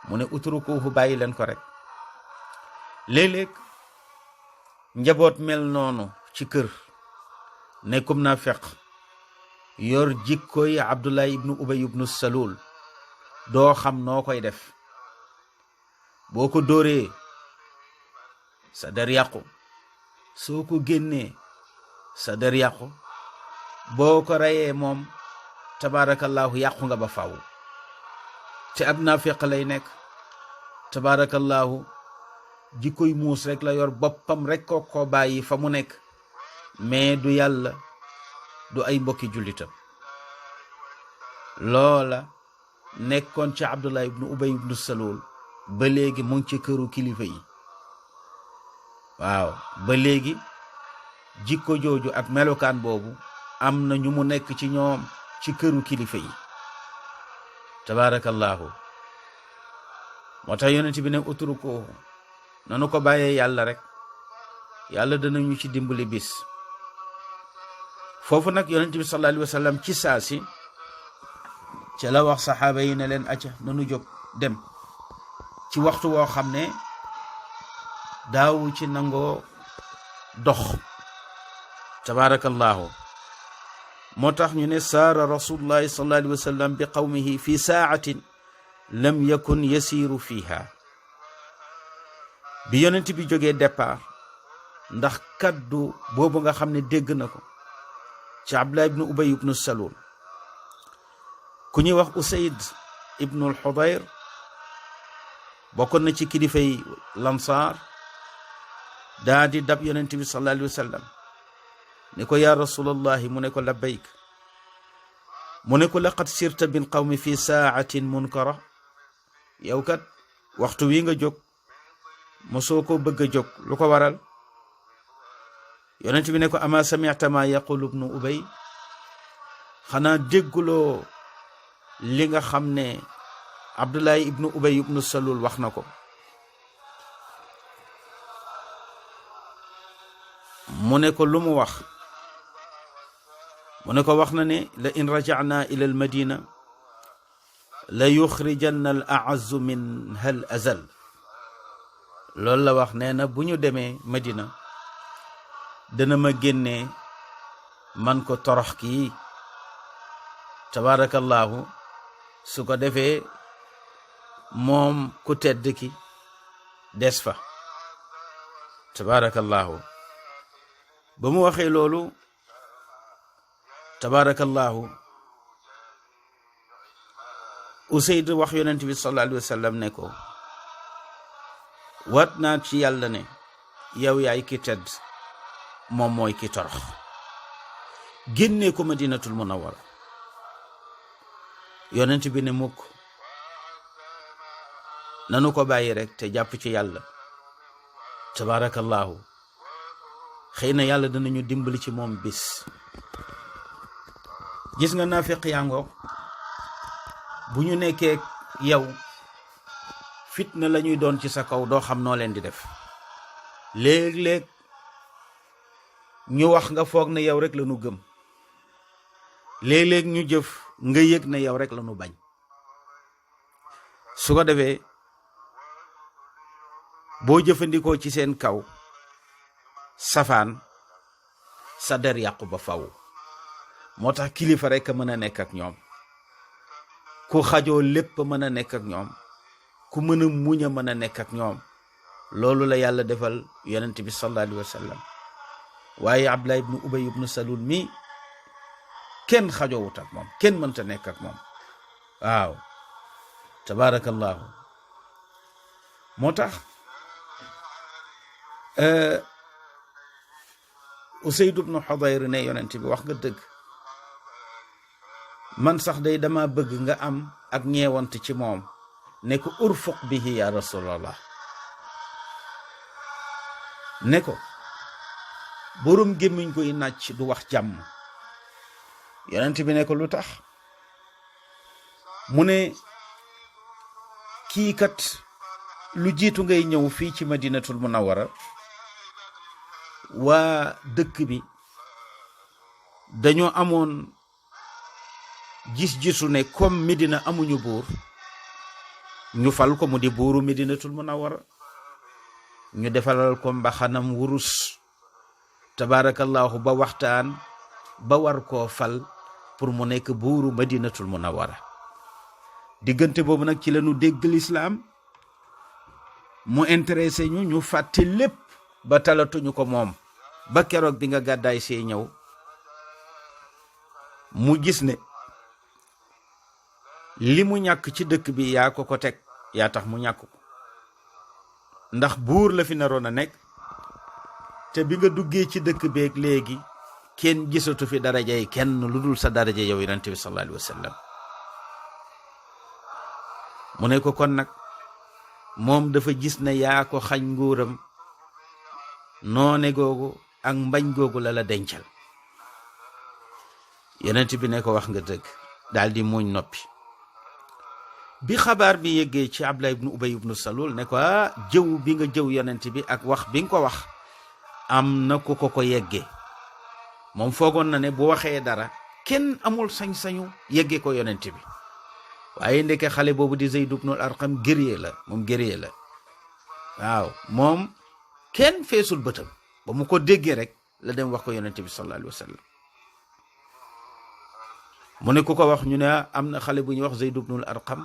mu ne utrukuhu, bàyyi leen ko rek. léeg-léeg njaboot mel noonu ci kër, nekkum naa feq, yor jikkoy Abdullah ibnu Ubay ibnu Salul, doo xam noo koy def. boo ko dóoree sa der yàqu, soo ko génnee sa der yàqu, boo ko reyee moom tabaarakallaahu yàqu nga ba faw. te ab naafiq lay nekk, tabaarakallaahu, jikkoy muus rek la yor, boppam rek ko bàyyi fa mu nekk, mais du yàlla, du ay mbokki jullitam. loola nekkoon ci Abdullah ibnu Ubay ibnu Salul ba léegi mu ngi ci këru kilifa yi. waaw, ba léegi jikko jooju ak melokaan boobu am na ñu mu nekk ci ñoom ci këru kilifa yi. tabaarakallaahu. moo tax yonent bi ne utrukuhu, nanu ko bàyyee yàlla rek, yàlla danañu ci dimbali bis. foofu nag yonent bi sallallahu alayhi wa sallam ci saasi ci la wax saxaaba yi ne leen acca nanu jóg dem, ci waxtu woo xam ne daawu ci nangoo dox. tabaarakallaahu. moo tax ñu ne saara rasulullahi sallallahu alayhi wa sallam bi qawmihi fi saatin lam yakun yasiiru fiiha. bi yonent bi jógee départ ndax kaddu boobu nga xam ne dégg na ko ci Abdullah ibnu Ubay ibnu Salul, ku ñuy wax Usayd ibnu al-Hudayr bokkoon na ci kilifay Lansaar, daa di dab yonent bi sallallahu alayhi wa sallam ne ko yaa rasulallahi, mu ne ko labbayk, mu ne ko laqad sirta bil qawmi fi saatin munkara, yow kat waxtu wi nga jóg mosoo ko bëgg a jóg, lu ko waral? yonent bi ne ko ama sami'ta ma yaqulu ibnu Ubay, xanaa dégguloo li nga xam ne Abdullahi ibnu Ubay ibnu Salul wax na ko. mu ne ko lu mu wax? mu ne ko wax na ne la in raja'na ila al madina la yuxrijanna al a'azzu minha al azal. loolu la wax, nee na bu ñu demee Madina dana ma génnee man ko torox kii, tabarakallahu, su ko defee moom ku tedd ki des fa, tabarakallahu. ba mu waxee loolu, tabarakallahu, Usayd wax yonent bi sallallahu alayhi wa sallam ne ko waat naa ci yàlla ne yow yaay ki tedd, moom mooy ki torox, génnee ko Madinatul Munawwara. yonent bi ne mukk, nanu ko bàyyi rek te jàpp ci yàlla, tabarakallahu. xëy na yàlla danañu dimbali ci moom bis. gis nga naafiq yaa ngoog, bu ñu nekkee yow fitna la ñuy doon ci sa kaw, doo xam noo leen di def. léeg-léeg ñu wax nga foog ne yow rek la ñu gëm, léeg-léeg ñu jëf nga yëg ne yow rek la ñu bañ. su ko defee boo jëfandikoo ci seen kaw safaan, sa der yàqu ba faw. moo tax kilifa rek a mën a nekk ak ñoom, ku xajoo lépp mën a nekk ak ñoom, ku mën a muñ a mën a nekk ak ñoom. loolu la yàlla defal yonent bi sallallahu alayhi wa sallam. waaye Abdullah ibnu Ubay ibnu Salul mi kenn xajoowut ak moom, kenn mënta nekk ak moom. waaw, tabarakallahu. moo tax Usayd ibnu Hudayr ne yonent bi wax nga dëgg, man sax day dama bëgg nga am ak ñeewant ci moom, ne ko urfuq bihi ya rasulallah, ne ko borom gémmiñ koy nàcc du wax jàmm. yonent bi ne ko lu tax? mu ne kii kat lu jiitu ngay ñëw fii ci Madinatul Munawwara, waa dëkk bi dañoo amoon gis-gisu ne comme Medina amuñu buur, ñu fal ko mu di buuru Medinatul Munawwara, ñu defalal ko mbaxanam wurus, tabarakallahu, ba waxtaan ba war koo fal pour mu nekk buuru Madinatul Munawwara. diggante boobu nag ci lañu dégg lislaam, mu intéressé ñu, ñu fàtte lépp ba talatuñu ko moom, ba keroog bi nga gàddaay see ñëw. mu gis ne li mu ñàkk ci dëkk bi yaa ko teg, yaa tax mu ñàkk ko, ndax buur la fi naroon a nekk, te bi nga duggee ci dëkk beeg léegi kenn gisatu fi daraja yi kenn lu dul sa daraja yow yonent bi sallallahu alayhi wa sallam. mu ne ko kon nag moom dafa gis ne yaa ko xañ nguuram, noone googu ak mbañ googu la la dencal. yonent bi ne ko wax nga dëgg, daal di muuñ noppi. bi xabaar bi yeggee ci Abdullah ibnu Ubay ibnu Salul ne ko jëw bi nga jëw yonent bi ak wax bi nga ko wax am na ku ko yeggee. moom foogoon na ne bu waxee dara kenn amul sañ-sañu yeggee ko yonent bi, waaye ndeke xale boobu di Zayd ibnu al-Arqam guerrier la, moom guerrier la. waaw, moom kenn feesul bëtam, ba mu ko déggee rek la dem wax ko yonent bi sallallahu alayhi wa sallam. mu ne ku ko wax ñu ne am na xale bu ñuy wax Zayd ibnul Arqam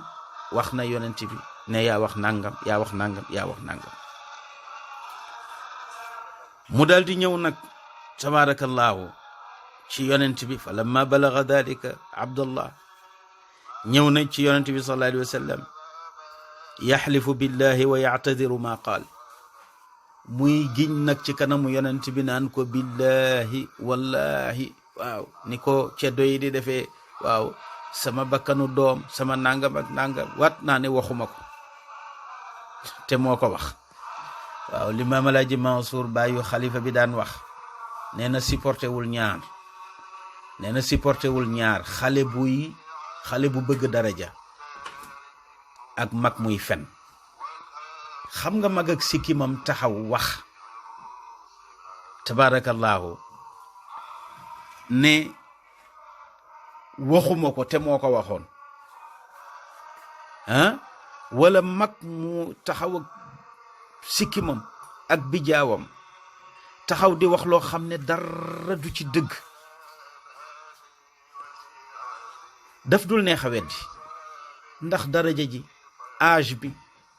wax na yonent bi ne yaa wax nangam yaa wax nangam yaa wax nangam. mu daal di ñëw nag tabaarakallaahu ci yonent bi fa lamma balaga dalika Abdullah ñëw na ci yonent bi sallallahu alayhi wa sallam yaxlifu billahi wa yactadiru ma qaal muy giñ nag ci kanamu yonent bi naan ko billahi wallahi waaw ni ko ceddo yi di defee waaw sama bakkanu doom sama nangam ak nangam wat naa ne waxuma ko te moo ko wax. waaw li Maam Alaaji Mansour bàyyu xalifa bi daan wax nee na supporté wul ñaar xale bu bëgg daraja ak mag muy fen. xam nga mag ak sikkimam taxaw wax tabaarakallaahu ne waxuma ko te moo ko waxoon wala mag mu taxaw ak sikkimam ak bijaawam taxaw di wax loo xam ne dara du ci dëgg daf dul neex a weddi ndax daraja ji âge bi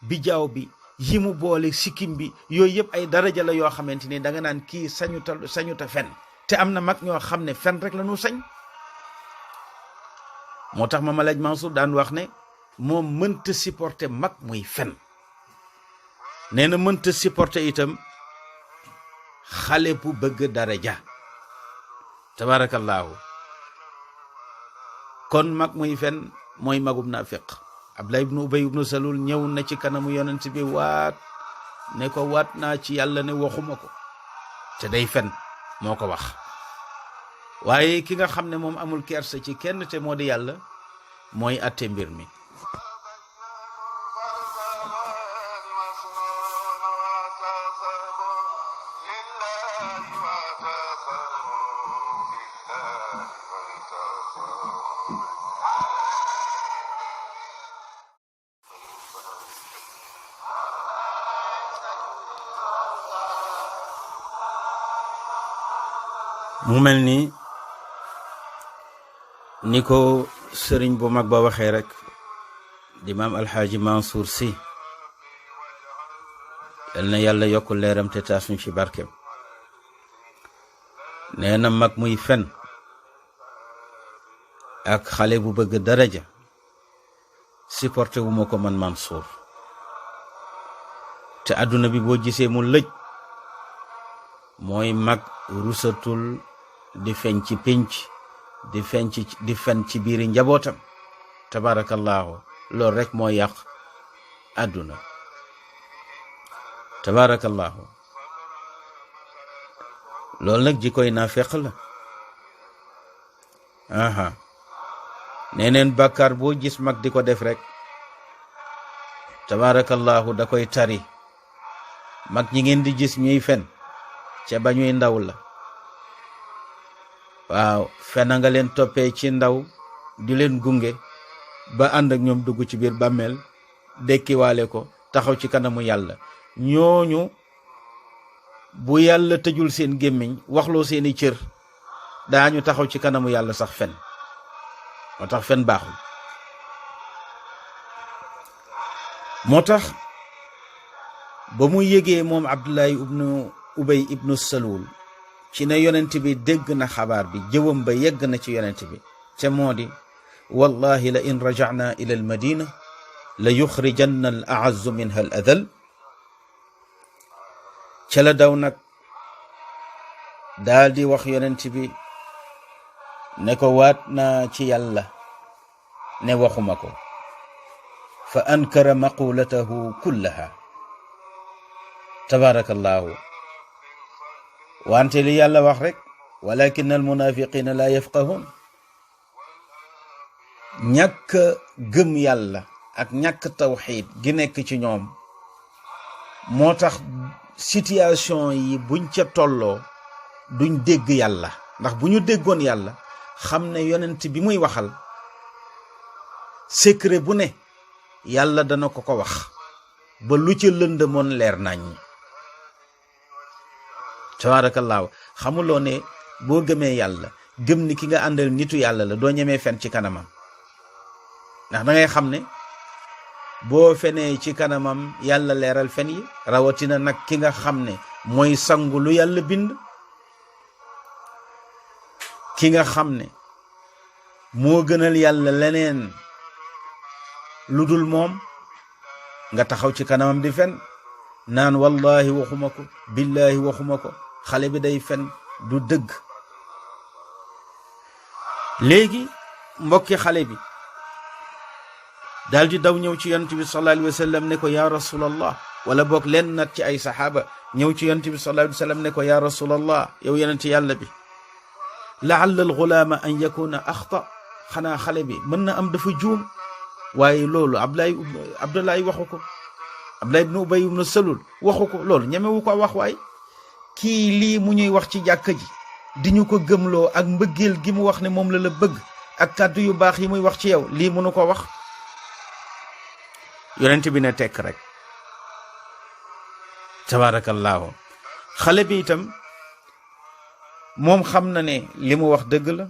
bijaaw bi yi mu boole sikkim bi yooyu yëpp ay daraja la yoo xamante ni da nga naan kii sañuta fen te am na mag ñoo xam ne fen rek la ñu sañ. moo tax Maam Alaaji Mansour daan wax ne moom mënta supporter mag muy fen. nee na mënta supporter itam xale bu bëgg daraja tabaarakallaahu. kon mag muy fen mooy magum naafiq. Abdullah ibnu Ubay ibnu Salul ñëw na ci kanamu yonent bi waat ne ko waat naa ci yàlla ne waxuma ko te day fen moo ko wax. waaye ki nga xam ne moom amul kersa ci kenn te moo di yàlla mooy atte mbir mi. mu mel ni ko sëriñ bu mag ba waxee rek di maam alxaaji Mansour si yal na yàlla yokk leeram te taas ñu ci barkeem. nee na mag muy fen ak xale bu bëgg daraja supporté wu ma ko man Mansour. te àdduna bi boo gisee mu lëj mooy mag rusatul di feeñ ci pénc di fen ci biiri njabootam tabaarakallaahu. loolu rek moo yàq àdduna tabaarakallaahu. loolu nag jikkoy naafeq la. neneen bàkkaar boo gis mag di ko def rek tabaarakallaahu da koy tari. mag ñi ngeen di gis ñuy fen ca ba ñuy ndaw la. waaw fena nga leen toppee ci ndaw di leen gunge ba ànd ak ñoom dugg ci biir bàmmeel dekkiwaale ko taxaw ci kanamu yàlla. ñooñu bu yàlla tëjul seen gémmiñ waxloo seeni cër daañu taxaw ci kanamu yàlla sax fen. moo tax fen baaxul. moo tax ba mu yëgee moom Abdullahi ibnu Ubay ibnu Salul ci ne yonent bi dégg na xabaar bi jëwam ba yegg na ci yonent bi te moo di wallahi la in rajacna ila al madina la yuxrijanna al aazzu minha al adal. ca la daw nag daal di wax yonent bi ne ko waat naa ci yàlla ne waxuma ko. fa ankara maqulatahu kullaha tabarakallahu. wante li yàlla wax rek walakin al munafiqina la yafqahun. ñàkk gëm yàlla ak ñàkk tawxiid gi nekk ci ñoom moo tax situation yi buñ ca tolloo duñ dégg yàlla. ndax bu ñu déggoon yàlla xam ne yonent bi muy waxal secret bu ne yàlla dana ko wax ba lu ca lëndëmoon leer nañ. tabaarakallaahu. xamuloo ne boo gëmee yàlla gëm ni ki nga àndal nitu yàlla la doo ñemee fen ci kanamam ndax da ngay xam ne boo fenee ci kanamam yàlla leeral fen yi rawatina nag ki nga xam ne mooy sangu lu yàlla bind ki nga xam ne moo gënal yàlla leneen lu dul moom nga taxaw ci kanamam di fen naan wallahi waxuma ko billahi waxuma ko xale bi day fen du dëgg. léegi mbokki xale bi daal di daw ñëw ci yonent bi sallallahu alayhi wa sallam ne ko yaa rasulallah, wala boog leen nat ci ay saxaaba ñëw ci yonent bi sallallahu alayhi wa sallam ne ko yaa rasulallah yow yonent yàlla bi, laalla alxulaama an yakuna axta, xanaa xale bi mën na am dafa juum. waaye loolu Abdullahi waxu ko, Abdullahi ibnu Ubay ibnu Salul waxu ko, loolu ñemewu ko wax. waay kii lii mu ñuy wax ci jàkka ji di ñu ko gëmloo ak mbëggeel gi mu wax ne moom la bëgg ak kàddu yu baax yi muy wax ci yow, lii mënu ko wax. yonent bi ne tekk rek. tabaarakallaahu. xale bi itam moom xam na ne li mu wax dëgg la,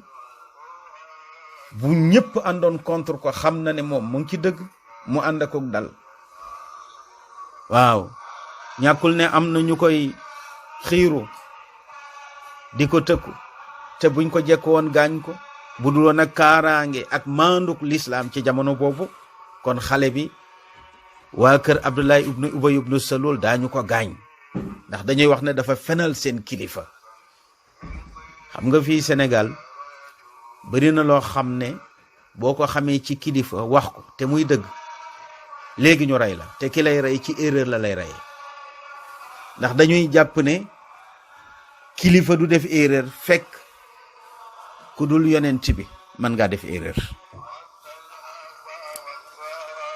bu ñëpp àndoon contre ko xam na ne moom mu ngi ci dëgg, mu ànd ak dal. waaw ñàkkul ne am na ñu koy xiiru di ko tëkku, te buñ ko jekk woon gaañ ko, bu dul woon ak kaaraange ak maanduk lislaam ci jamono boobu, kon xale bi waa kër Abdullahi ibnu Ubay ibnu Salul daañu ko gaañ, ndax dañuy wax ne dafa fenal seen kilifa. xam nga fii Sénégal bari na loo xam ne boo ko xamee ci kilifa wax ko te muy dëgg, léegi ñu rey la, te ki lay rey ci erreur la lay rey, ndax dañuy jàpp ne kilifa du def erreur, fekk ku dul yonent bi mën ngaa def erreur.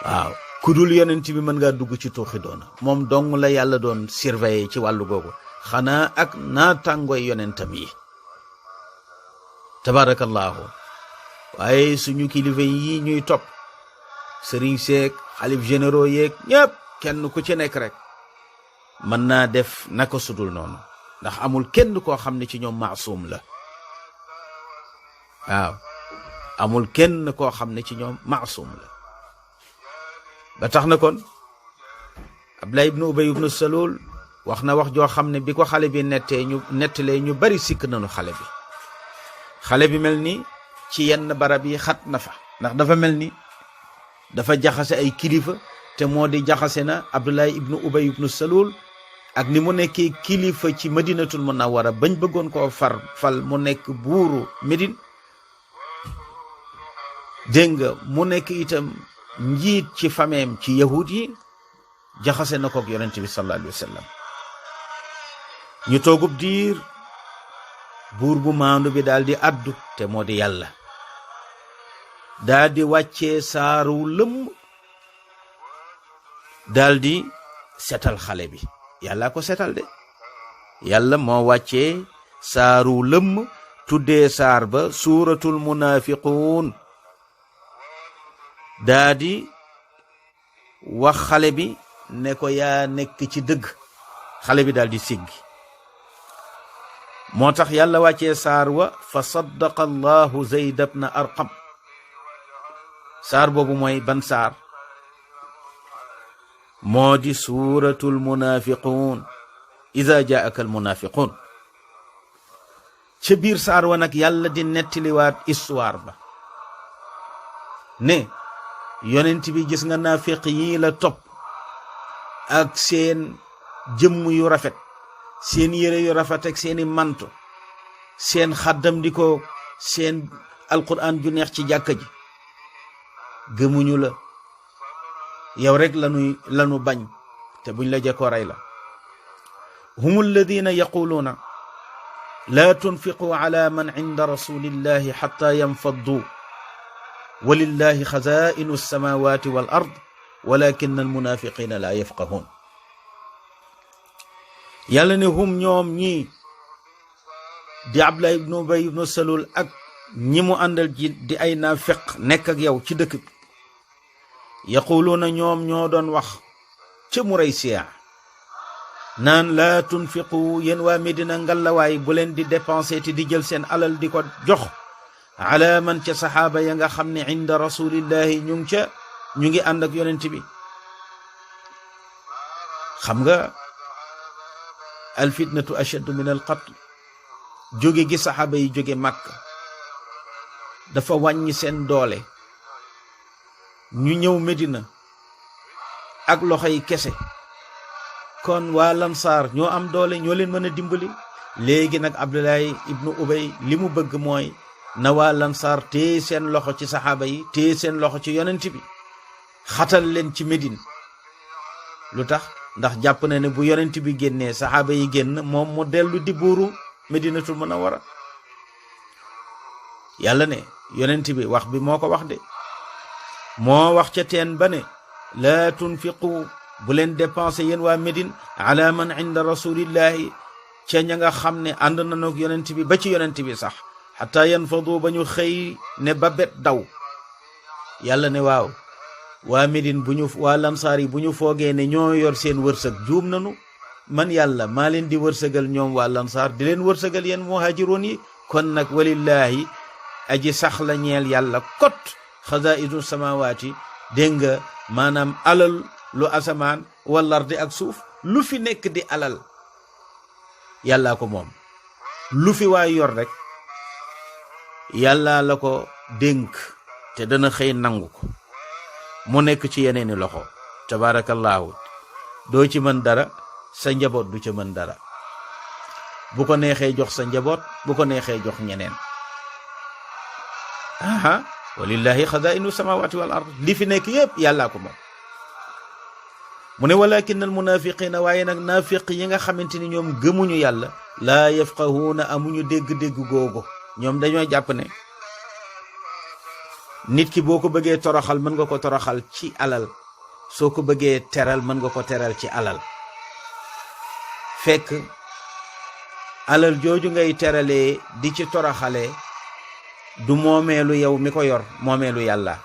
waaw ku dul yonent bi mën ngaa dugg ci tuuxi doona, moom dong la yàlla doon surveiller ci wàllu googu, xanaa ak naatàngooy yonentam yi. tabaarakallaahu. waaye suñu kilifa yi ñuy topp, sëriñ seek xalif généraux yeeg ñëpp, kenn ku ci nekk rek mën naa def naka sudul noonu, ndax amul kenn koo xam ne ci ñoom maasum la. waaw amul kenn koo xam ne ci ñoom maasum la. ba tax na kon Abdullah ibnu Ubay ibnu Salul wax na wax joo xam ne bi ko xale bi nettalee ñu bari sikk nañu xale bi mel ni ci yenn barab yi xat na fa, ndax dafa mel ni dafa jaxase ay kilifa, te moo di jaxase na Abdullah ibnu Ubay ibnu Salul ak ni mu nekkee kilifa ci Madinatul Munawwara bañ bëggoon koo fal mu nekk buuru Médine. dégg nga mu nekk itam njiit ci fameem ci yahud yi, jaxase na kook yonent bi sallallahu alayhi wa sallam. ñu toogub diir, buur bu maandu bi daal di addu, te moo di yàlla, daal di wàccee saaru lëmm, daal di setal xale bi. yàlla ko setal de, yàlla moo wàccee saaru lëmm, tuddee saar ba suuratul munaafiquun, daa di wax xale bi ne ko yaa nekk ci dëgg. xale bi daal di siggi. moo tax yàlla wàccee saar wa fa saddaqa allahu Zayd ibn Arqam. saar boobu mooy ban saar? moo di suuratul munaafiquun, iza jaaka al munaafiquun. ca biir saar wa nag yàlla di nettaliwaat histoire ba ne yonent bi gis nga naafiq yi la topp ak seen jëmm yu rafet, seen yére yu rafet ak seeni manto, seen xaddam di ko, seen alquran ju neex ci jàkka ji. gëmuñu la, yow rek lanu bañ, te buñ la jekkoo rey la. hum alladina yaquluuna laa tunfiqu ala man inda rasulillahi xatta yanfaddu walillahi xazaa'inu alsamawati wal ard walakin almunafiqina la yafqahun. yàlla ne hum ñoom ñii di Abdullah ibnu Ubay ibnu Salul ak ñi mu àndal ji di ay naafiq nekk ak yow ci dëkk bi, yaquluuna ñoom ñoo doon wax ca Muraysiya naan laa tunfiqu yéen waa Medina ngallawaay bu leen di dépenser te di jël seen alal di ko jox ala man ca saxaaba ya nga xam ne inda rasulillahi ñu ngi ànd ak yonent bi. xam nga alfitnatu ashaddu min alqatl, jóge gi saxaaba yi jóge Màkka dafa wàññi seen doole, ñu ñëw Medina ak loxoy kese, kon waa lansaar ñoo am doole, ñoo leen mën a dimbali. léegi nag Abdullahi ibnu Ubay li mu bëgg mooy na waa lansaar téye seen loxo ci saxaaba yi, téye seen loxo ci yonent bi, xatal leen ci Medine. lu tax? ndax jàpp na ne bu yonent bi génnee saxaaba yi génn, moom mu dellu di buuru Medinatul Munawwara. yàlla ne yonent bi wax bi moo ko wax de, moo wax ca teen ba ne laa tunfiqu bu leen dépensé yéen waa Médine ala man inda rasulillahi ca ña nga xam ne ànd nañu ak yonent bi ba ci yonent bi sax, xataa yanfadu ba ñu xëy ne ba bet daw. yàlla ne waaw, waa Médine waa lansaar yi bu ñu foogee ne ñoo yor seen wërsëg juum nanu. man yàlla maa leen di wërsëgal ñoom waa lansaar di leen wërsëgal yéen muhaajiroon yi. kon nag walillahi aji sax la ñeel yàlla kot xazaa'idu samawaati, dégg nga maanaam alal lu asamaan wal ardi ak suuf, lu fi nekk di alal yàllaa ko moom. lu fi waay yor rek yàlla la ko dénk te dana xëy nangu ko mu nekk ci yeneeni loxo. tabaarakallaahu, doo ci mën dara, sa njaboot du ca mën dara. bu ko neexee jox sa njaboot, bu ko neexee jox ñeneen. aha walillahi xazaa'inu samawati wal ard, li fi nekk yépp yàllaa ko moom. mu ne walakin al munafiqina, waaye nag naafiq yi nga xamante ni ñoom gëmuñu yàlla, laa yafqahuuna, amuñu dégg-dégg googu. ñoom dañoo jàpp ne nit ki boo ko bëggee toroxal mën nga ko toroxal ci alal, soo ko bëggee teral mën nga ko teral ci alal. fekk alal jooju ngay teralee di ci toroxalee du moomeelu yow mi ko yor, moomeelu yàlla.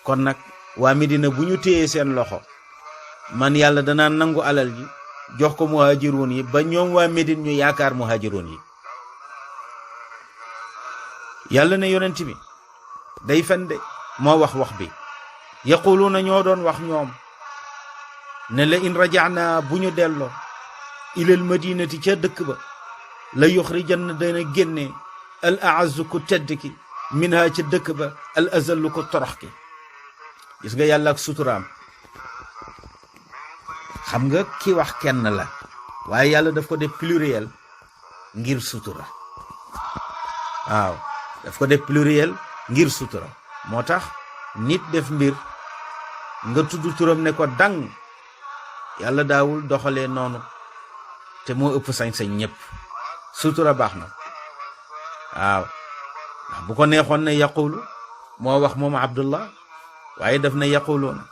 kon nag waa Medina bu ñu téyee seen loxo, man yàlla danaa nangu alal ji jox ko muhaajiroon yi, ba ñoom waa Medine ñu yaakaar muhaajiroon yi. yàlla ne yonent bi day fen de, moo wax bi. yaquluuna, ñoo doon wax ñoom ne la in rajaana, bu ñu delloo ilal madinati, ca dëkk ba, la yuxrijanna, dana génne al a'azzu ku tedd ki, minha, ca dëkk ba, al azallu ku torox ki. gis nga yàlla ak suturaam. xam nga ki wax kenn la, waaye yàlla daf ko def pluriel ngir sutura. waaw, daf ko def pluriel ngir sutura. moo tax nit def mbir nga tudd turam ne ko dang, yàlla daawul doxalee noonu, te moo ëpp sañ-sañ ñëpp. sutura baax na. waaw, ndax bu ko neexoon ne yaqulu, moo wax moom Abdullah, waaye daf na yaquluuna.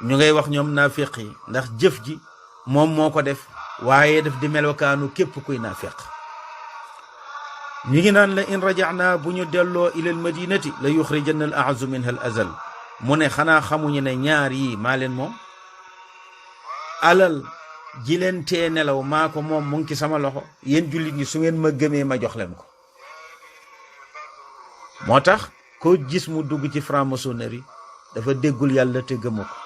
ñu ngay wax ñoom naafiq yi, ndax jëf ji moom moo ko def, waaye daf di melokaanu képp kuy naafiq. ñu ngi naan la in raja'na, bu ñu delloo ilal madinati, la yuxrijanna al a'azzu minha al azal. mu ne xanaa xamuñu ne ñaar yi maa leen moom. alal ji leen tee nelaw maa ko moom, mu ngi ci sama loxo. yéen jullit ñi su ngeen ma gëmee ma jox leen ko. moo tax koo gis mu dugg ci franc-maçonnerie dafa déggul yàlla te gëmu ko.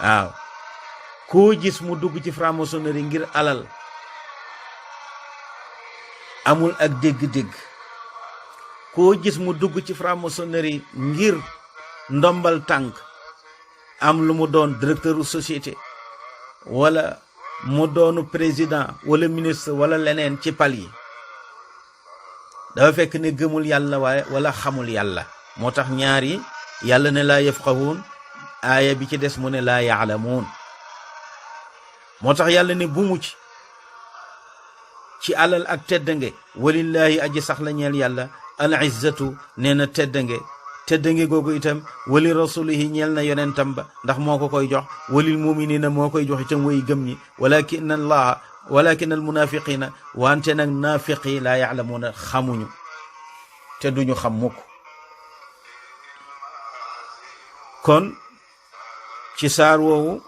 waaw, koo gis mu dugg ci franc-maçonnerie ngir alal, amul ak dégg-dégg. koo gis mu dugg ci franc-maçonnerie ngir ndombal tànk, am lu mu doon directeur société, wala mu doonu président wala ministre wala leneen ci pal yi, dafa fekk ne gëmul yàlla waaye wala xamul yàlla. moo tax ñaar yi yàlla ne laa yafqahuun, aaya bi ci des mu ne laa yaalamuun. moo tax yàlla ne bu mu ci alal ak teddange, walillahi aji sax la ñeel yàlla, al izzatu, nee na teddange googu itam wali rasulihi, ñeel na yonentam ba, ndax moo ko koy jox, walil muminina, moo koy jox itam way gëm ñi, walakin al munafiqina, wante nag naafiq yi laa yaalamuuna, xamuñu te duñu xam mukk. kon ci saar woowu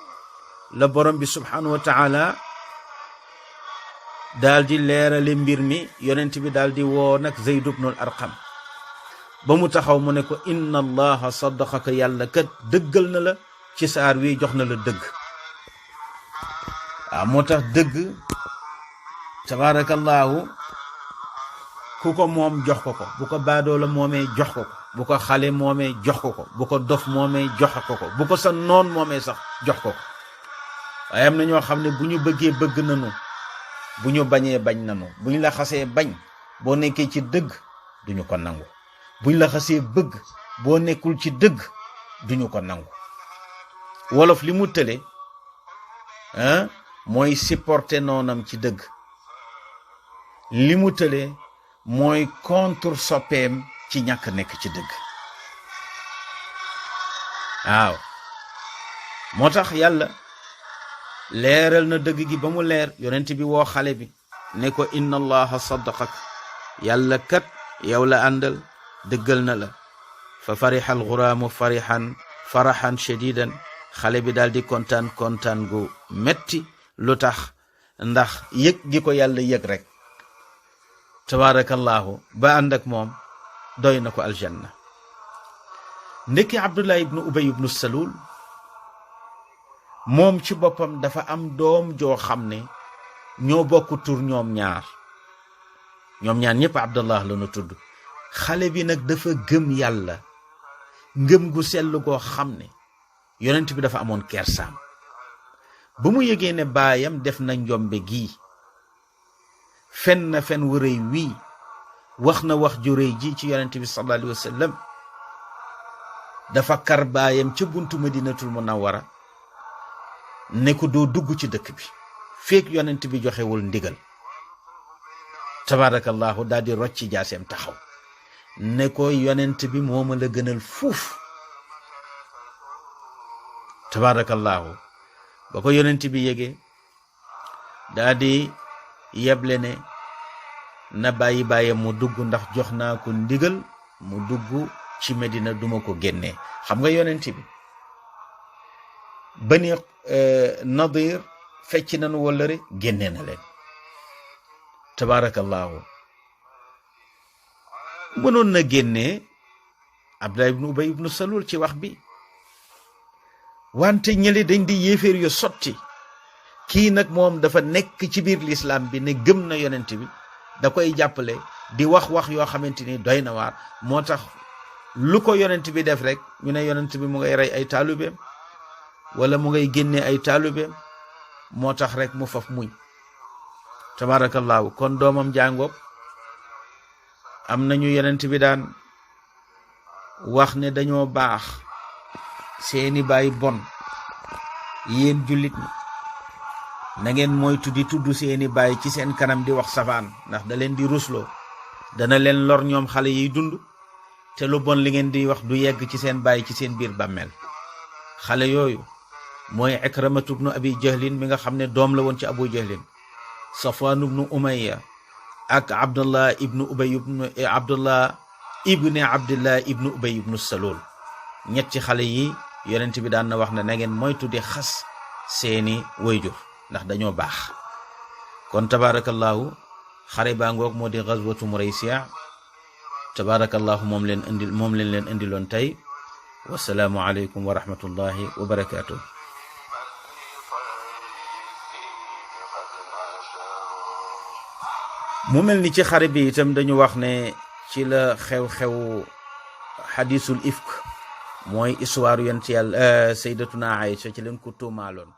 la borom bi subhanahu wa taala daal di leerale mbir mi. yonent bi daal di woo nag Zayd ibnul Arqam ba mu taxaw mu ne ko inna allaha saddaqaka, yàlla kat dëggal na la ci saar wi, jox na la dëgg. waaw moo tax dëgg tabarakallahu ku ko moom jox ko ko, bu ko baadoo la moomee jox ko ko, bu ko xale moomee jox ko ko, bu ko dof moomee jox ko ko, bu ko sa noon moomee sax jox ko ko. waaye am na ñoo xam ne bu ñu bëggee bëgg nanu, bu ñu bañee bañ nanu. bu ñu la xasee bañ boo nekkee ci dëgg duñu ko nangu, bu ñu la xasee bëgg boo nekkul ci dëgg duñu ko nangu. wolof li mu tële mooy supporter noonam ci dëgg, li mu tële mooy contre soppeem ci ñàkk nekk ci dëgg. waaw moo tax yàlla leeral na dëgg gi ba mu leer. yonent bi woo xale bi ne ko inna allaha saddaqak, yàlla kat yow la àndal, dëggal na la. fa fariha alxuraamu farahan shadidan, xale bi daal di kontaan gu metti. lu tax? ndax yëg gi ko yàlla yëg rek tabarakallahu ba ànd ak moom doy na ko aljanna. ndekki Abdullah ibnu Ubay ibnu Salul moom ci boppam dafa am doom joo xam ne ñoo bokk tur ñoom ñaar ñëpp Abdullah la nu tudd. xale bi nag dafa gëm yàlla ngëm gu sell goo xam ne yonent bi dafa amoon kersaam. ba mu yëgee ne baayam def na njombe gii, fen na fen wu rëy wii, wax na wax ju rëy ji ci yonent bi sallallahu alayhi wa sallam, dafa kar baayam ca buntu Madinatul Munawwara ne ko doo dugg ci dëkk bi feek yonent bi joxewul ndigal. tabarakallahu daal di rocci jaaseem taxaw ne ko yonent bi mooma la gënal fuuf. tabarakallahu ba ko yonent bi yégee daa di yeble ne na bàyyi bàyyam mu dugg, ndax jox naa ko ndigal mu dugg ci Medina, duma ko génnee. xam nga yonent bi Bani Nadir fecc nañu wallare, génnee na leen. tabarakallahu mënoon na génnee Abdullah ibnu Ubay ibnu Salul ci wax bi, wante ñële dañ di yéeféer yu sotti. kii nag moom dafa nekk ci biir lislaam bi ne gëm na yonent bi, da koy jàppale di wax yoo xamante ni doy na waar. moo tax lu ko yonent bi def rek ñu ne yonent bi mu ngay rey ay taalubeem wala mu ngay génne ay taalubeem, moo tax rek mu faf muñ. tabarakallahu kon doomam jàngoog. am nañu yonent bi daan wax ne dañoo baax, seeni baay bon. yéen jullit ñi na ngeen moytu di tudd seeni baay ci seen kanam di wax safaan, ndax da leen di rusloo, dana leen lor ñoom xale yiy dund, te lu bon li ngeen di wax du yegg ci seen baay ci seen biir bàmmeel. xale yooyu mooy Ikramatu ibnu Abi Jahlin mi nga xam ne doom la woon ci Abu Jahlin, Safwan ibnu Umayya ak Abdullah ibnu Ubay ibnu Salul. ñetti xale yi yonent bi daan na wax ne na ngeen moytu di xas seeni wayjur ndax dañoo baax. kon tabarakallahu xare baa ngoog moo di gazwatu Muraysiya. tabarakallahu moom leen indiloon tey. wasalaamu aleykum wa rahmatullahi wa barakatuh. mu mel ni ci xare bi itam dañu wax ne ci la xew-xew xadisul ifk mooy histoire yonent yàlla sayyidatuna Aïcha ci leen ko tuumaaloon.